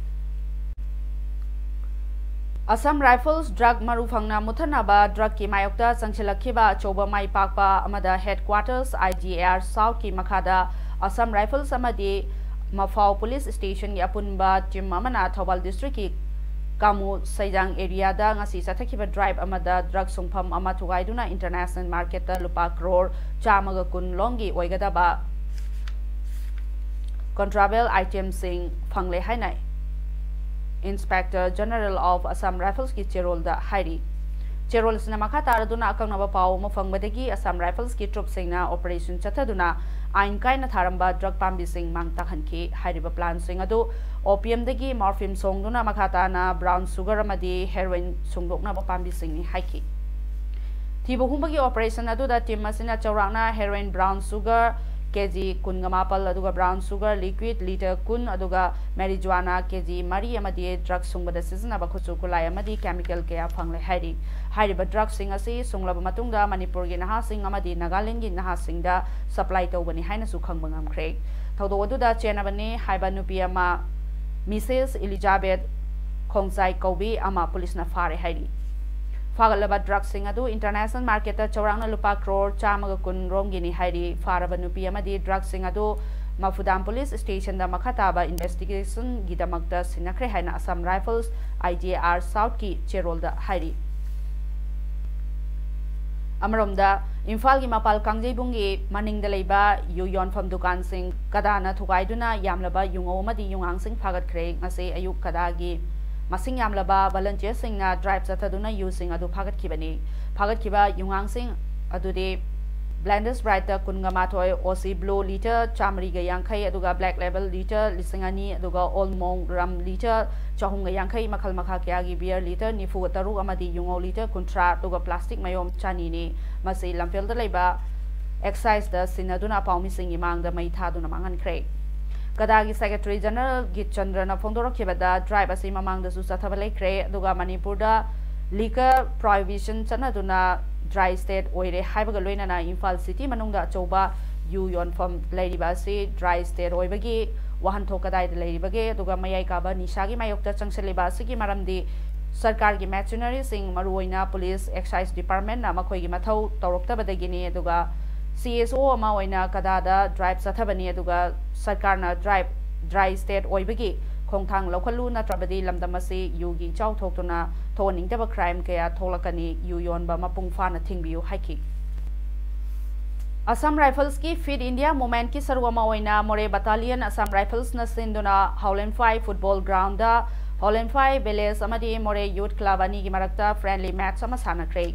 Assam Rifles drug ꯃꯔꯨ ꯐꯪꯅ ꯃꯨꯠꯊꯠꯅꯕ drug ꯀꯤ ꯃꯥꯌꯣꯛꯇ ꯆꯪꯁꯤꯜꯂꯛꯈꯤꯕ ꯑꯆꯧꯕ ꯃꯥꯏ ꯄꯥꯛꯄ ꯑꯃꯗ headquarters IGAR South ꯀꯤ ꯃꯈꯥꯗ Assam Rifles ꯑꯃꯗꯤ ꯃꯐꯥꯎ Police Station ꯒꯤ ꯑꯄꯨꯟꯕ team ꯑꯃꯅ ꯊꯧꯕꯥꯜ district ꯀꯤ ꯀꯥꯃꯨ ꯁꯩꯖꯥꯡ area ꯗ ꯉꯁꯤ ꯆꯠꯊꯈꯤꯕ drive ꯑꯃꯗ drug ꯁꯨꯡꯐꯝ ꯑꯃ ꯊꯨꯒꯥꯏꯗꯨꯅ international market ꯇ ꯂꯨꯄꯥ ꯀ꯭ꯔꯣꯔ ꯆꯥꯝꯃꯒ ꯀꯨꯟ ꯂꯣꯝꯒꯤ ꯑꯣꯏꯒꯗꯕ contraband item ꯁꯤꯡ ꯐꯪꯂꯦ ꯍꯥꯏꯅ Inspector General of Assam Rifles ꯀꯤ ꯆꯦꯔꯣꯜꯗ ꯍꯥꯏꯔꯤ꯫ ꯆꯦꯔꯣꯜ ꯑꯁꯤꯅ ꯃꯈꯥ ꯇꯥꯔꯗꯨꯅ ꯑꯀꯛꯅꯕ ꯄꯥꯎ ꯑꯃ ꯐꯪꯕꯗꯒꯤ Assam Rifles ꯀꯤ troop ꯁꯤꯡꯅ operation ꯆꯠꯊꯗꯨꯅ ꯑꯥꯏꯟ ꯀꯥꯏꯅ ꯊꯥꯔꯝꯕ drug ꯄꯥꯝꯕꯤꯁꯤꯡ ꯃꯥꯡ ꯇꯥꯛꯍꯟꯈꯤ꯫ ꯍꯥꯏꯔꯤꯕ plan ꯁꯤꯡ ꯑꯗꯨ opium ꯗꯒꯤ morphine ꯁꯣꯡꯗꯨꯅ ꯃꯈꯥ ꯇꯥꯅ brown sugar ꯑꯃꯗꯤ heroin ꯁꯨꯡꯗꯣꯛꯅꯕ ꯄꯥꯝꯕꯤꯁꯤꯡꯅꯤ ꯍꯥꯏꯈꯤ꯫ ꯊꯤꯕ ꯍꯨꯝꯕꯒꯤ operation ꯑꯗꯨꯗ team ꯑꯁꯤꯅ ꯆꯥꯎꯔꯥꯛꯅ heroin brown sugar KG ꯀꯨꯟꯒ ꯃꯥꯄꯜ, ꯑꯗꯨꯒ brown sugar liquid litre ꯀꯨꯟ, ꯑꯗꯨꯒ marijuana KG ꯃꯔꯤ ꯑꯃꯗꯤ drug ꯁꯨꯡꯕꯗ ꯁꯤꯖꯤꯟꯅꯕ ꯈꯨꯠꯁꯨ ꯈꯨꯠꯂꯥꯏ ꯑꯃꯗꯤ chemical ꯀꯌꯥ ꯐꯪꯂꯦ ꯍꯥꯏꯔꯤ꯫ ꯍꯥꯏꯔꯤꯕ drug ꯁꯤꯡ ꯑꯁꯤ ꯁꯨꯡꯂꯕ ꯃꯇꯨꯡꯗ ꯃꯅꯤꯄꯨꯔꯒꯤ ꯅꯍꯥꯁꯤꯡ ꯑꯃꯗꯤ ꯅꯥꯒꯥꯂꯦꯟꯗꯒꯤ ꯅꯍꯥꯁꯤꯡꯗ supply ꯇꯧꯕꯅꯤ ꯍꯥꯏꯅꯁꯨ ꯈꯪꯕ ꯉꯝꯈ꯭ꯔꯦ꯫ ꯊꯧꯗꯣꯛ ꯑꯗꯨꯗ ꯆꯦꯟꯅꯕꯅꯤ ꯍꯥꯏꯕ ꯅꯨꯄꯤ ꯑꯃ, Missus Elizabeth ꯈꯣꯡꯆꯥꯏ ꯀꯧꯕꯤ ꯑꯃ, police ꯅ ꯐꯥꯔꯦ ꯍꯥꯏꯔꯤ꯫ ꯐꯥꯒꯠꯂꯕ drug ꯁꯤꯡ ꯑꯗꯨ international market ꯇ ꯆꯥꯎꯔꯥꯛꯅ ꯂꯨꯄꯥ ꯀ꯭ꯔꯣꯔ ꯆꯥꯝꯃꯒ ꯀꯨꯟ ꯔꯣꯝꯒꯤꯅꯤ ꯍꯥꯏꯔꯤ꯫ ꯐꯥꯔꯕ ꯅꯨꯄꯤ ꯑꯃꯗꯤ drug ꯁꯤꯡ ꯑꯗꯨ ꯃꯐꯨꯗꯥꯝ police station ꯗ ꯃꯈꯥ ꯇꯥꯕ investigation ꯒꯤꯗꯃꯛꯇ ꯁꯤꯟꯅꯈ꯭ꯔꯦ ꯍꯥꯏꯅ Assam Rifles IGAR South ꯀꯤ ꯆꯦꯔꯣꯜꯗ ꯍꯥꯏꯔꯤ꯫ ꯑꯃꯔꯣꯝꯗ, ꯏꯝꯐꯥꯜꯒꯤ ꯃꯄꯥꯜ ꯀꯥꯡꯖꯩꯕꯨꯡꯒꯤ ꯃꯅꯤꯡꯗ ꯂꯩꯕ ꯌꯨ ꯌꯣꯟꯐꯝ ꯗꯨꯀꯥꯟꯁꯤꯡ ꯀꯗꯥꯅ ꯊꯨꯒꯥꯏꯗꯨꯅ ꯌꯥꯝꯂꯕ ꯌꯨꯉꯧ ꯑꯃꯗꯤ ꯌꯨꯉꯥꯡꯁꯤꯡ ꯐꯥꯒꯠꯈ꯭ꯔꯦ꯫ ꯉꯁꯤ ꯑꯌꯨꯛ ꯀꯗꯥꯒꯤ ꯃꯁꯤꯡ ꯌꯥꯝꯂꯕ volunteer ꯁꯤꯡꯅ drive ꯆꯠꯊꯗꯨꯅ ꯌꯨꯁꯤꯡ ꯑꯗꯨ ꯐꯥꯒꯠꯈꯤꯕꯅꯤ꯫ ꯐꯥꯒꯠꯈꯤꯕ ꯌꯨꯉꯥꯡꯁꯤꯡ ꯑꯗꯨꯗꯤ Blenders Bright ꯀꯨꯟꯒ ꯃꯥꯊꯣꯏ, OC Blue litre ꯆꯥꯃꯔꯤꯒ ꯌꯥꯡꯈꯩ, ꯑꯗꯨꯒ Black Label litre ꯂꯤꯁꯤꯡ ꯑꯅꯤ, ꯑꯗꯨꯒ Old Monk Rum litre ꯆꯍꯨꯝꯒ ꯌꯥꯡꯈꯩ, ꯃꯈꯜ ꯃꯈꯥ ꯀꯌꯥꯒꯤ beer litre ꯅꯤꯐꯨꯒ ꯇꯔꯨꯛ ꯑꯃꯗꯤ ꯌꯨꯉꯧ litre ꯀꯨꯟꯊ꯭ꯔꯥ, ꯑꯗꯨꯒ plastic ꯃꯌꯣꯝ ꯆꯅꯤꯅꯤ꯫ ꯃꯁꯤ ꯂꯝꯐꯦꯜꯗ ꯂꯩꯕ ꯑꯦꯛꯁꯥꯏꯖꯗ ꯁꯤꯟꯅꯗꯨꯅ ꯄꯥꯎꯃꯤꯁꯤꯡꯒꯤ ꯃꯥꯡꯗ ꯃꯩ ꯊꯥꯗꯨꯅ ꯃꯥꯡꯍꯟꯈ꯭ꯔꯦ꯫ ꯀꯗꯥꯒꯤ ꯁꯦꯀ꯭ꯔꯦꯇꯔꯤ ꯖꯦꯅꯔꯦꯜ ꯒꯤꯠ ꯆꯟꯗ꯭ꯔꯅ ꯐꯣꯡꯗꯣꯔꯛꯈꯤꯕꯗ ꯗ꯭ꯔꯥꯏꯕ ꯑꯁꯤ ꯃꯃꯥꯡꯗꯁꯨ ꯆꯠꯊꯕ ꯂꯩꯈ꯭ꯔꯦ, ꯑꯗꯨꯒ ꯃꯅꯤꯄꯨꯔꯗ ꯂꯤꯀꯔ ꯄ꯭ꯔꯣꯍꯤꯕꯤꯁꯟ ꯆꯠꯅꯗꯨꯅ ꯗ꯭ꯔꯥꯏ ꯁ꯭ꯇꯦꯠ ꯑꯣꯏꯔꯦ ꯍꯥꯏꯕꯒ ꯂꯣꯏꯅꯅ ꯏꯝꯐꯥꯜ ꯁꯤꯇꯤ ꯃꯅꯨꯡꯗ ꯑꯆꯧꯕ ꯌꯨ ꯌꯣꯟꯐꯝ ꯂꯩꯔꯤꯕ ꯑꯁꯤ ꯗ꯭ꯔꯥꯏ ꯁ꯭ꯇꯦꯠ ꯑꯣꯏꯕꯒꯤ ꯋꯥꯍꯟꯊꯣꯛ ꯀꯗꯥꯏꯗ ꯂꯩꯔꯤꯕꯒꯦ? ꯑꯗꯨꯒ ꯃꯌꯥꯏ ꯀꯥꯕ ꯅꯤꯁꯥꯒꯤ ꯃꯥꯌꯣꯛꯇ ꯆꯪꯁꯤꯜꯂꯤꯕ ꯑꯁꯤꯒꯤ ꯃꯔꯝꯗꯤ ꯁꯔꯀꯥꯔꯒꯤ ꯃꯦꯆꯤꯅꯔꯤꯁꯤꯡ, ꯃꯔꯨꯑꯣꯏꯅ ꯄꯨꯂꯤꯁ, ꯑꯦꯛꯁꯥꯏꯖ ꯗꯤꯄꯥꯔꯠꯃꯦꯟꯅ ꯃꯈꯣꯏꯒꯤ ꯃꯊꯧ ꯇꯧꯔꯛꯇꯕꯗꯒꯤꯅꯤ꯫ ꯑꯗꯨꯒ ꯁꯤ ꯑꯦꯁ ꯑꯣ ꯑꯃ ꯑꯣꯏꯅ ꯀꯗꯥꯗ ꯗ꯭ꯔꯥꯏꯕ ꯆꯠꯊꯕꯅꯤ, ꯑꯗꯨꯒ ꯁꯔꯀꯥꯔꯅ ꯗ꯭ꯔꯥꯏꯕ, ꯗ꯭ꯔꯥꯏ ꯁ꯭ꯇꯦꯠ ꯑꯣꯏꯕꯒꯤ ꯈꯣꯡꯊꯥꯡ ꯂꯧꯈꯠꯂꯨ, ꯅꯠꯇ꯭ꯔꯕꯗꯤ ꯂꯝꯗꯝ ꯑꯁꯤ ꯌꯨꯒꯤ ꯏꯆꯥꯎ ꯊꯣꯛꯇꯨꯅ ꯊꯣꯛꯍꯟꯅꯤꯡꯗꯕ ꯀ꯭ꯔꯥꯏꯝ ꯀꯌꯥ ꯊꯣꯛꯂꯛꯀꯅꯤ꯫ ꯌꯨ ꯌꯣꯟꯕ ꯃꯄꯨꯡ ꯐꯥꯅ ꯊꯤꯡꯕꯤꯌꯨ ꯍꯥꯏꯈꯤ꯫ ꯑꯁꯥꯝ ꯔꯥꯏꯐꯜꯁꯀꯤ ꯐꯤꯠ ꯏꯟꯗꯤꯌꯥ ꯃꯨꯚꯃꯦꯟꯠꯀꯤ ꯁꯔꯨꯛ ꯑꯃ ꯑꯣꯏꯅ ꯃꯣꯔꯦ ꯕꯠꯇꯥꯂꯤꯌꯟ ꯑꯁꯥꯝ ꯔꯥꯏꯐꯜꯁꯅ ꯁꯤꯟꯗꯨꯅ ꯍꯥꯎꯂꯦꯟꯐꯥꯏ ꯐꯨꯠꯕꯣꯜ ꯒ꯭ꯔꯥꯎꯟꯗ ꯍꯥꯎꯂꯦꯟꯐꯥꯏ ꯚꯤꯂꯦꯖ ꯑꯃꯗꯤ ꯃꯣꯔꯦ ꯌꯨꯠ ꯀ꯭ꯂꯕ ꯑꯅꯤꯒꯤ ꯃꯔꯛꯇ ꯐ꯭ꯔꯦꯟꯂꯤ ꯃꯦꯆ ꯑꯃ ꯁꯥꯟꯅꯈ꯭ꯔꯦ꯫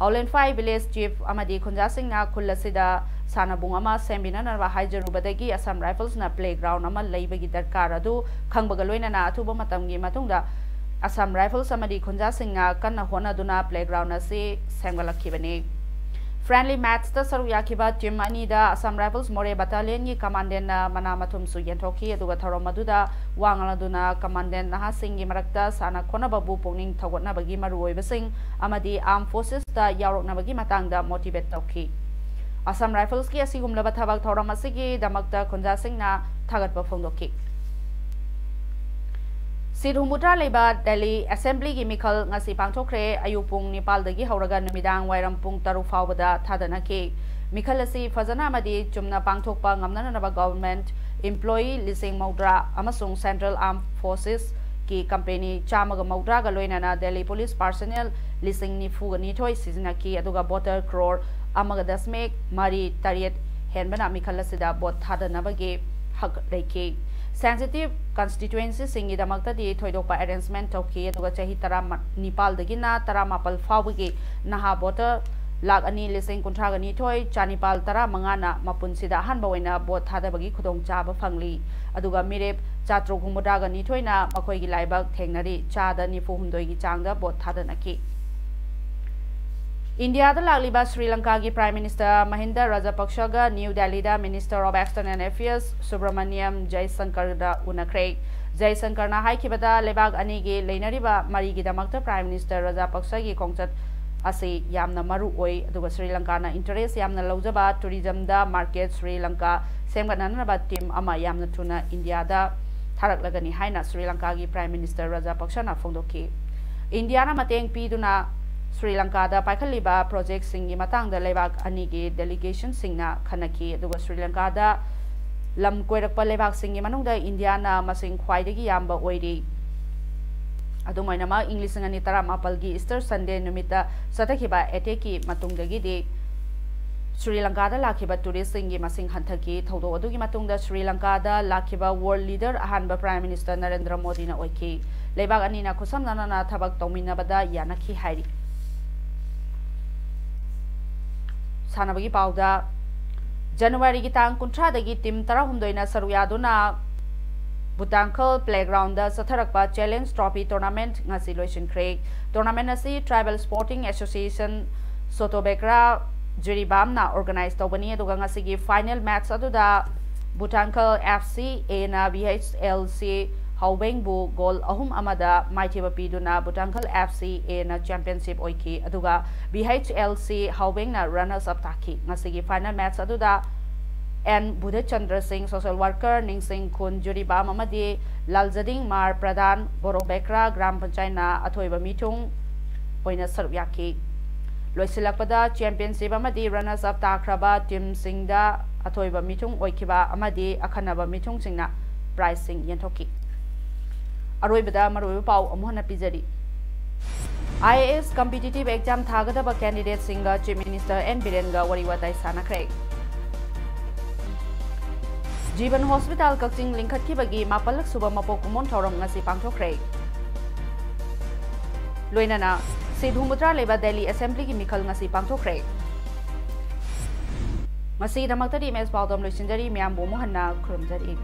ꯍꯥꯎꯂꯦꯟꯐꯥꯏ ꯚꯤꯂꯦꯖ ꯆꯤꯐ ꯑꯃꯗꯤ ꯈꯨꯟꯖꯥꯁꯤꯡꯅ ꯈꯨꯜ ꯑꯁꯤꯗ ꯁꯥꯟꯅꯕꯨꯡ ꯑꯃ ꯁꯦꯝꯕꯤꯅꯅꯕ ꯍꯥꯏꯖꯔꯨꯕꯗꯒꯤ ꯑꯁꯥꯝ ꯔꯥꯏꯐꯜꯁꯅ ꯄ꯭ꯂꯦ ꯒ꯭ꯔꯥꯎꯟ ꯑꯃ ꯂꯩꯕꯒꯤ ꯗꯔꯀꯥꯔ ꯑꯗꯨ ꯈꯪꯕꯒ ꯂꯣꯏꯅꯅ ꯑꯊꯨꯕ ꯃꯇꯝꯒꯤ ꯃꯇꯨꯡꯗ ꯑꯁꯥꯝ ꯔꯥꯏꯐꯜꯁ ꯑꯃꯗꯤ ꯈꯨꯟꯖꯥꯁꯤꯡꯅ ꯀꯟꯅ ꯍꯣꯠꯅꯗꯨꯅ ꯄ꯭ꯂꯦ ꯒ꯭ꯔꯥꯎꯟ ꯑꯁꯤ ꯁꯦꯝꯒꯠꯂꯛꯈꯤꯕꯅꯤ꯫ ꯐ꯭ꯔꯦꯟꯂꯤ ꯃꯦꯆꯇ ꯁꯔꯨꯛ ꯌꯥꯈꯤꯕ ꯇꯤꯝ ꯑꯅꯤꯗ ꯑꯁꯥꯝ ꯔꯥꯏꯐꯜꯁ ꯃꯣꯔꯦ ꯕꯠꯇꯥꯂꯤꯌꯟꯒꯤ ꯀꯃꯥꯟꯗꯦꯟꯅ ꯃꯅꯥ ꯃꯊꯨꯝꯁꯨ ꯌꯦꯟꯊꯣꯛꯈꯤ, ꯑꯗꯨꯒ ꯊꯧꯔꯝ ꯑꯗꯨꯗ ꯋꯥ ꯉꯥꯡꯂꯗꯨꯅ ꯀꯃꯥꯟꯗꯦꯟ ꯅꯍꯥꯁꯤꯡꯒꯤ ꯃꯔꯛꯇ ꯁꯥꯟꯅ ꯈꯣꯠꯅꯕꯕꯨ ꯄꯨꯛꯅꯤꯡ ꯊꯧꯒꯠꯅꯕꯒꯤ ꯃꯔꯨꯑꯣꯏꯕꯁꯤꯡ ꯑꯃꯗꯤ ꯑꯥꯔꯝ ꯐꯣꯔꯁꯦꯁꯇ ꯌꯥꯎꯔꯛꯅꯕꯒꯤ ꯃꯇꯥꯡꯗ ꯃꯣꯇꯤꯚꯦꯠ ꯇꯧꯈꯤ꯫ ꯑꯁꯥꯝ ꯔꯥꯏꯐꯜꯁꯀꯤ ꯑꯁꯤꯒꯨꯝꯂꯕ ꯊꯕꯛ ꯊꯧꯔꯝ ꯑꯁꯤꯒꯤꯗꯃꯛꯇ ꯈꯨꯟꯖꯥꯁꯤꯡꯅ ꯊꯥꯒꯠꯄ ꯐꯣꯡꯗꯣꯛꯈꯤ꯫ ꯁꯤꯠ ꯍꯨꯝꯐꯨꯇꯔꯥ ꯂꯩꯕ ꯗꯦꯜꯂꯤ ꯑꯦꯁꯦꯝꯕ꯭ꯂꯤꯒꯤ ꯃꯤꯈꯜ ꯉꯁꯤ ꯄꯥꯡꯊꯣꯛꯈ꯭ꯔꯦ꯫ ꯑꯌꯨꯛ ꯄꯨꯡ ꯅꯤꯄꯥꯜꯗꯒꯤ ꯍꯧꯔꯒ ꯅꯨꯃꯤꯗꯥꯡ ꯋꯥꯏꯔꯝ ꯄꯨꯡ ꯇꯔꯨꯛ ꯐꯥꯎꯕꯗ ꯊꯥꯗꯅꯈꯤ꯫ ꯃꯤꯈꯜ ꯑꯁꯤ ꯐꯖꯅ ꯑꯃꯗꯤ ꯆꯨꯝꯅ ꯄꯥꯡꯊꯣꯛꯄ ꯉꯝꯅꯅꯕ ꯒꯚꯔꯟꯃꯦꯟꯠ ꯏꯝꯄ꯭ꯂꯣꯌꯤ ꯂꯤꯁꯤꯡ ꯃꯧꯗ꯭ꯔꯥ ꯑꯃꯁꯨꯡ ꯁꯦꯟꯇ꯭ꯔꯦꯜ ꯑꯥꯔꯝ ꯐꯣꯔꯁꯦꯁꯀꯤ ꯀꯝꯄꯦꯅꯤ ꯆꯥꯝꯃꯒ ꯃꯧꯗ꯭ꯔꯥꯒ ꯂꯣꯏꯅꯅ ꯗꯦꯜꯂꯤ ꯄꯨꯂꯤꯁ ꯄꯥꯔꯁꯅꯦꯜ ꯂꯤꯁꯤꯡ ꯅꯤꯐꯨꯒ ꯅꯤꯊꯣꯏ ꯁꯤꯖꯤꯟꯅꯈꯤ, ꯑꯗꯨꯒ ꯚꯣꯇꯔ ꯀ꯭ꯔꯣꯔ ꯑꯃꯒ ꯗꯁꯃꯤꯛ ꯃꯔꯤ ꯇꯔꯦꯠ ꯍꯦꯟꯕꯅ ꯃꯤꯈꯜ ꯑꯁꯤꯗ ꯚꯣꯠ ꯊꯥꯗꯅꯕꯒꯤ ꯍꯛ ꯂꯩꯈꯤ꯫ ꯁꯦꯟꯁꯤꯇꯤꯚ ꯀꯟꯁꯇꯤꯇ꯭ꯋꯦꯟꯁꯤꯁꯤꯡꯒꯤꯗꯃꯛꯇꯗꯤ ꯊꯣꯏꯗꯣꯛꯄ ꯑꯦꯔꯦꯟꯖꯃꯦꯟꯠ ꯇꯧꯈꯤ, ꯑꯗꯨꯒ ꯆꯍꯤ ꯇꯔꯥ ꯅꯤꯄꯥꯜꯗꯒꯤꯅ ꯇꯔꯥꯃꯥꯄꯜ ꯐꯥꯎꯕꯒꯤ ꯅꯍꯥ ꯚꯣꯇꯔ ꯂꯥꯈ ꯑꯅꯤ ꯂꯤꯁꯤꯡ ꯀꯨꯟꯊ꯭ꯔꯥꯒ ꯅꯤꯊꯣꯏ ꯆꯥꯅꯤꯄꯥꯜ ꯇꯔꯥꯃꯉꯥꯅ ꯃꯄꯨꯟꯁꯤꯗ ꯑꯍꯥꯟꯕ ꯑꯣꯏꯅ ꯚꯣꯠ ꯊꯥꯗꯕꯒꯤ ꯈꯨꯗꯣꯡꯆꯥꯕ ꯐꯪꯂꯤ꯫ ꯑꯗꯨꯒ ꯃꯤꯔꯦꯞ ꯆꯥꯇ꯭ꯔꯨꯛ ꯍꯨꯝꯐꯨꯇꯔꯥꯒ ꯅꯤꯊꯣꯏꯅ ꯃꯈꯣꯏꯒꯤ ꯂꯥꯏꯕꯛ ꯊꯦꯡꯅꯔꯤ꯫ ꯆꯥꯗ ꯅꯤꯐꯨ ꯍꯨꯝꯗꯣꯏꯒꯤ ꯆꯥꯡꯗ ꯚꯣꯠ ꯊꯥꯗꯅꯈꯤ꯫ ꯏꯟꯗꯤꯌꯥꯗ ꯂꯥꯛꯂꯤꯕ ꯁ꯭ꯔꯤ ꯂꯪꯀꯥꯒꯤ Prime Minister ꯃꯍꯤꯟꯗ ꯔꯥꯖꯥꯄꯛꯁꯒ ꯅ꯭ꯌꯨ ꯗꯦꯜꯂꯤꯗ Minister of External Affairs Subramaniam ꯖꯌꯁꯪꯀꯔꯗ ꯎꯅꯈ꯭ꯔꯦ꯫ ꯖꯌꯁꯪꯀꯔꯅ ꯍꯥꯏꯈꯤꯕꯗ, ꯂꯩꯕꯥꯛ ꯑꯅꯤꯒꯤ ꯂꯩꯅꯔꯤꯕ ꯃꯔꯤꯒꯤꯗꯃꯛꯇ Prime Minister ꯔꯥꯖꯥꯄꯛꯁꯒꯤ ꯈꯣꯡꯆꯠ ꯑꯁꯤ ꯌꯥꯝꯅ ꯃꯔꯨ ꯑꯣꯏ, ꯑꯗꯨꯒ ꯁ꯭ꯔꯤ ꯂꯪꯀꯥꯅ interest ꯌꯥꯝꯅ ꯂꯧꯖꯕ tourismꯗ market ꯁ꯭ꯔꯤ ꯂꯪꯀꯥ ꯁꯦꯝꯒꯠꯅꯅꯕ team ꯑꯃ ꯌꯥꯝꯅ ꯊꯨꯅ ꯏꯟꯗꯤꯌꯥꯗ ꯊꯥꯔꯛꯂꯒꯅꯤ ꯍꯥꯏꯅ ꯁ꯭ꯔꯤ ꯂꯪꯀꯥꯒꯤ Prime Minister ꯔꯥꯖꯥꯄꯛꯁꯅ ꯐꯣꯡꯗꯣꯛꯈꯤ꯫ ꯏꯟꯗꯤꯌꯥꯅ ꯃꯇꯦꯡ ꯄꯤꯗꯨꯅ ꯁ꯭ꯔꯤ ꯂꯪꯀꯥꯗ ꯄꯥꯏꯈꯠꯂꯤꯕ projectꯁꯤꯡꯒꯤ ꯃꯇꯥꯡꯗ ꯂꯩꯕꯥꯛ ꯑꯅꯤꯒꯤ delegationꯁꯤꯡꯅ ꯈꯟꯅꯈꯤ, ꯑꯗꯨꯒ ꯁ꯭ꯔꯤ ꯂꯪꯀꯥꯗ ꯂꯝ ꯀꯣꯏꯔꯛꯄ ꯂꯩꯕꯥꯛꯁꯤꯡꯒꯤ ꯃꯅꯨꯡꯗ ꯏꯟꯗꯤꯌꯥꯅ ꯃꯁꯤꯡ ꯈ꯭ꯋꯥꯏꯗꯒꯤ ꯌꯥꯝꯕ ꯑꯣꯏꯔꯤ꯫ ꯑꯗꯨꯝ ꯑꯣꯏꯅꯃꯛ, ꯏꯪ ꯂꯤꯁꯤꯡ ꯑꯅꯤ ꯇꯔꯥꯃꯥꯄꯜꯒꯤ Easter Sunday ꯅꯨꯃꯤꯠꯇ ꯆꯠꯊꯈꯤꯕ attackꯀꯤ ꯃꯇꯨꯡꯗꯒꯤꯗꯤ ꯁ꯭ꯔꯤ ꯂꯪꯀꯥꯗ ꯂꯥꯛꯈꯤꯕ touristꯁꯤꯡꯒꯤ ꯃꯁꯤꯡ ꯍꯟꯊꯈꯤ꯫ ꯊꯧꯗꯣꯛ ꯑꯗꯨꯒꯤ ꯃꯇꯨꯡꯗ ꯁ꯭ꯔꯤ ꯂꯪꯀꯥꯗ ꯂꯥꯛꯈꯤꯕ world leader ꯑꯍꯥꯟꯕ Prime Minister ꯅꯔꯦꯟꯗ꯭ꯔ ꯃꯣꯗꯤꯅ ꯑꯣꯏꯈꯤ꯫ ꯂꯩꯕꯥꯛ ꯑꯅꯤꯅ ꯈꯨꯠꯁꯝꯅꯅ ꯊꯕꯛ ꯇꯧꯃꯤꯟꯅꯕꯗ ꯌꯥꯅꯈꯤ ꯍꯥꯏꯔꯤ꯫ ꯁꯥꯟꯅꯕꯒꯤ ꯄꯥꯎꯗ, ꯖꯅꯋꯥꯔꯤꯒꯤ ꯇꯥꯡ ꯀꯨꯟꯊ꯭ꯔꯥꯗꯒꯤ team ꯇꯔꯥꯍꯨꯝꯗꯣꯏꯅ ꯁꯔꯨꯛ ꯌꯥꯗꯨꯅ ꯕꯨꯇꯥꯡꯈꯜ playgroundꯗ ꯆꯠꯊꯔꯛꯄ Challenge Trophy tournament ꯉꯁꯤ ꯂꯣꯏꯁꯤꯟꯈ꯭ꯔꯦ꯫ Tournament ꯑꯁꯤ Tribal Sporting Association ꯁꯣꯇꯣꯕꯦꯀ꯭ꯔꯥ ꯖꯤꯔꯤꯕꯥꯝꯅ organize ꯇꯧꯕꯅꯤ, ꯑꯗꯨꯒ ꯉꯁꯤꯒꯤ final match ꯑꯗꯨꯗ ꯕꯨꯇꯥꯡꯈꯜ F C Aꯅ V H L C ꯍꯥꯎꯕꯦꯡꯕꯨ goal ꯑꯍꯨꯝ ꯑꯃꯗ ꯃꯥꯏꯊꯤꯕ ꯄꯤꯗꯨꯅ ꯕꯨꯇꯥꯡꯈꯜ F C Aꯅ championship ꯑꯣꯏꯈꯤ, ꯑꯗꯨꯒ V H L C ꯍꯥꯎꯕꯦꯡꯅ runners up ꯇꯥꯈꯤ꯫ ꯉꯁꯤꯒꯤ final match ꯑꯗꯨꯗ N ꯕꯨꯙꯆꯟꯗ꯭ꯔ ꯁꯤꯡ, social worker ꯅꯤꯡꯁꯤꯡ ꯈꯨꯟ ꯖꯨꯔꯤꯕꯥꯝ ꯑꯃꯗꯤ ꯂꯥꯜꯖꯗꯤꯡ ꯃꯥꯔ ꯄ꯭ꯔꯙꯥꯟ, ꯕꯣꯔꯣꯕꯦꯀ꯭ꯔꯥ ꯒ꯭ꯔꯥꯝ ꯄꯟꯆꯥꯌꯠꯅ ꯑꯊꯣꯏꯕ ꯃꯤꯊꯨꯡ ꯑꯣꯏꯅ ꯁꯔꯨꯛ ꯌꯥꯈꯤ꯫ ꯂꯣꯏꯁꯤꯜꯂꯛꯄꯗ championship ꯑꯃꯗꯤ runners up ꯇꯥꯈ꯭ꯔꯕ teamꯁꯤꯡꯗ ꯑꯊꯣꯏꯕ ꯃꯤꯊꯨꯡ ꯑꯣꯏꯈꯤꯕ ꯑꯃꯗꯤ ꯑꯈꯟꯅꯕ ꯃꯤꯊꯨꯡꯁꯤꯡꯅ prizeꯁꯤꯡ ꯌꯦꯟꯊꯣꯛꯈꯤ꯫ ꯑꯔꯣꯏꯕꯗ ꯃꯔꯨꯑꯣꯏꯕ ꯄꯥꯎ ꯑꯃꯨꯛ ꯍꯟꯅ ꯄꯤꯖꯔꯤ꯫ I A S competitive exam ꯊꯥꯒꯗꯕ candidateꯁꯤꯡꯒ Chief Minister N ꯕꯤꯔꯦꯟꯒ ꯋꯥꯔꯤ ꯋꯥꯇꯥꯏ ꯁꯥꯟꯅꯈ꯭ꯔꯦ꯫ ꯖꯤꯕꯟ Hospital ꯀꯛꯆꯤꯡ ꯂꯤꯡꯈꯠꯈꯤꯕꯒꯤ ꯃꯥꯄꯜꯂꯛ ꯁꯨꯕ ꯃꯄꯣꯛ ꯀꯨꯝꯑꯣꯟ ꯊꯧꯔꯝ ꯉꯁꯤ ꯄꯥꯡꯊꯣꯛꯈ꯭ꯔꯦ꯫ ꯂꯣꯏꯅꯅ seat ꯍꯨꯝꯐꯨꯇꯔꯥ ꯂꯩꯕ Delhi Assemblyꯒꯤ ꯃꯤꯈꯜ ꯉꯁꯤ ꯄꯥꯡꯊꯣꯛꯈ꯭ꯔꯦ꯫ ꯉꯁꯤꯒꯤꯗꯃꯛꯇꯗꯤ ꯃꯦꯁ ꯄꯥꯎꯗꯝ ꯂꯣꯏꯁꯤꯟꯖꯔꯤ꯫ ꯃꯌꯥꯝꯕꯨ ꯑꯃꯨꯛ ꯍꯟꯅ ꯈꯨꯔꯨꯝꯖꯔꯤ꯫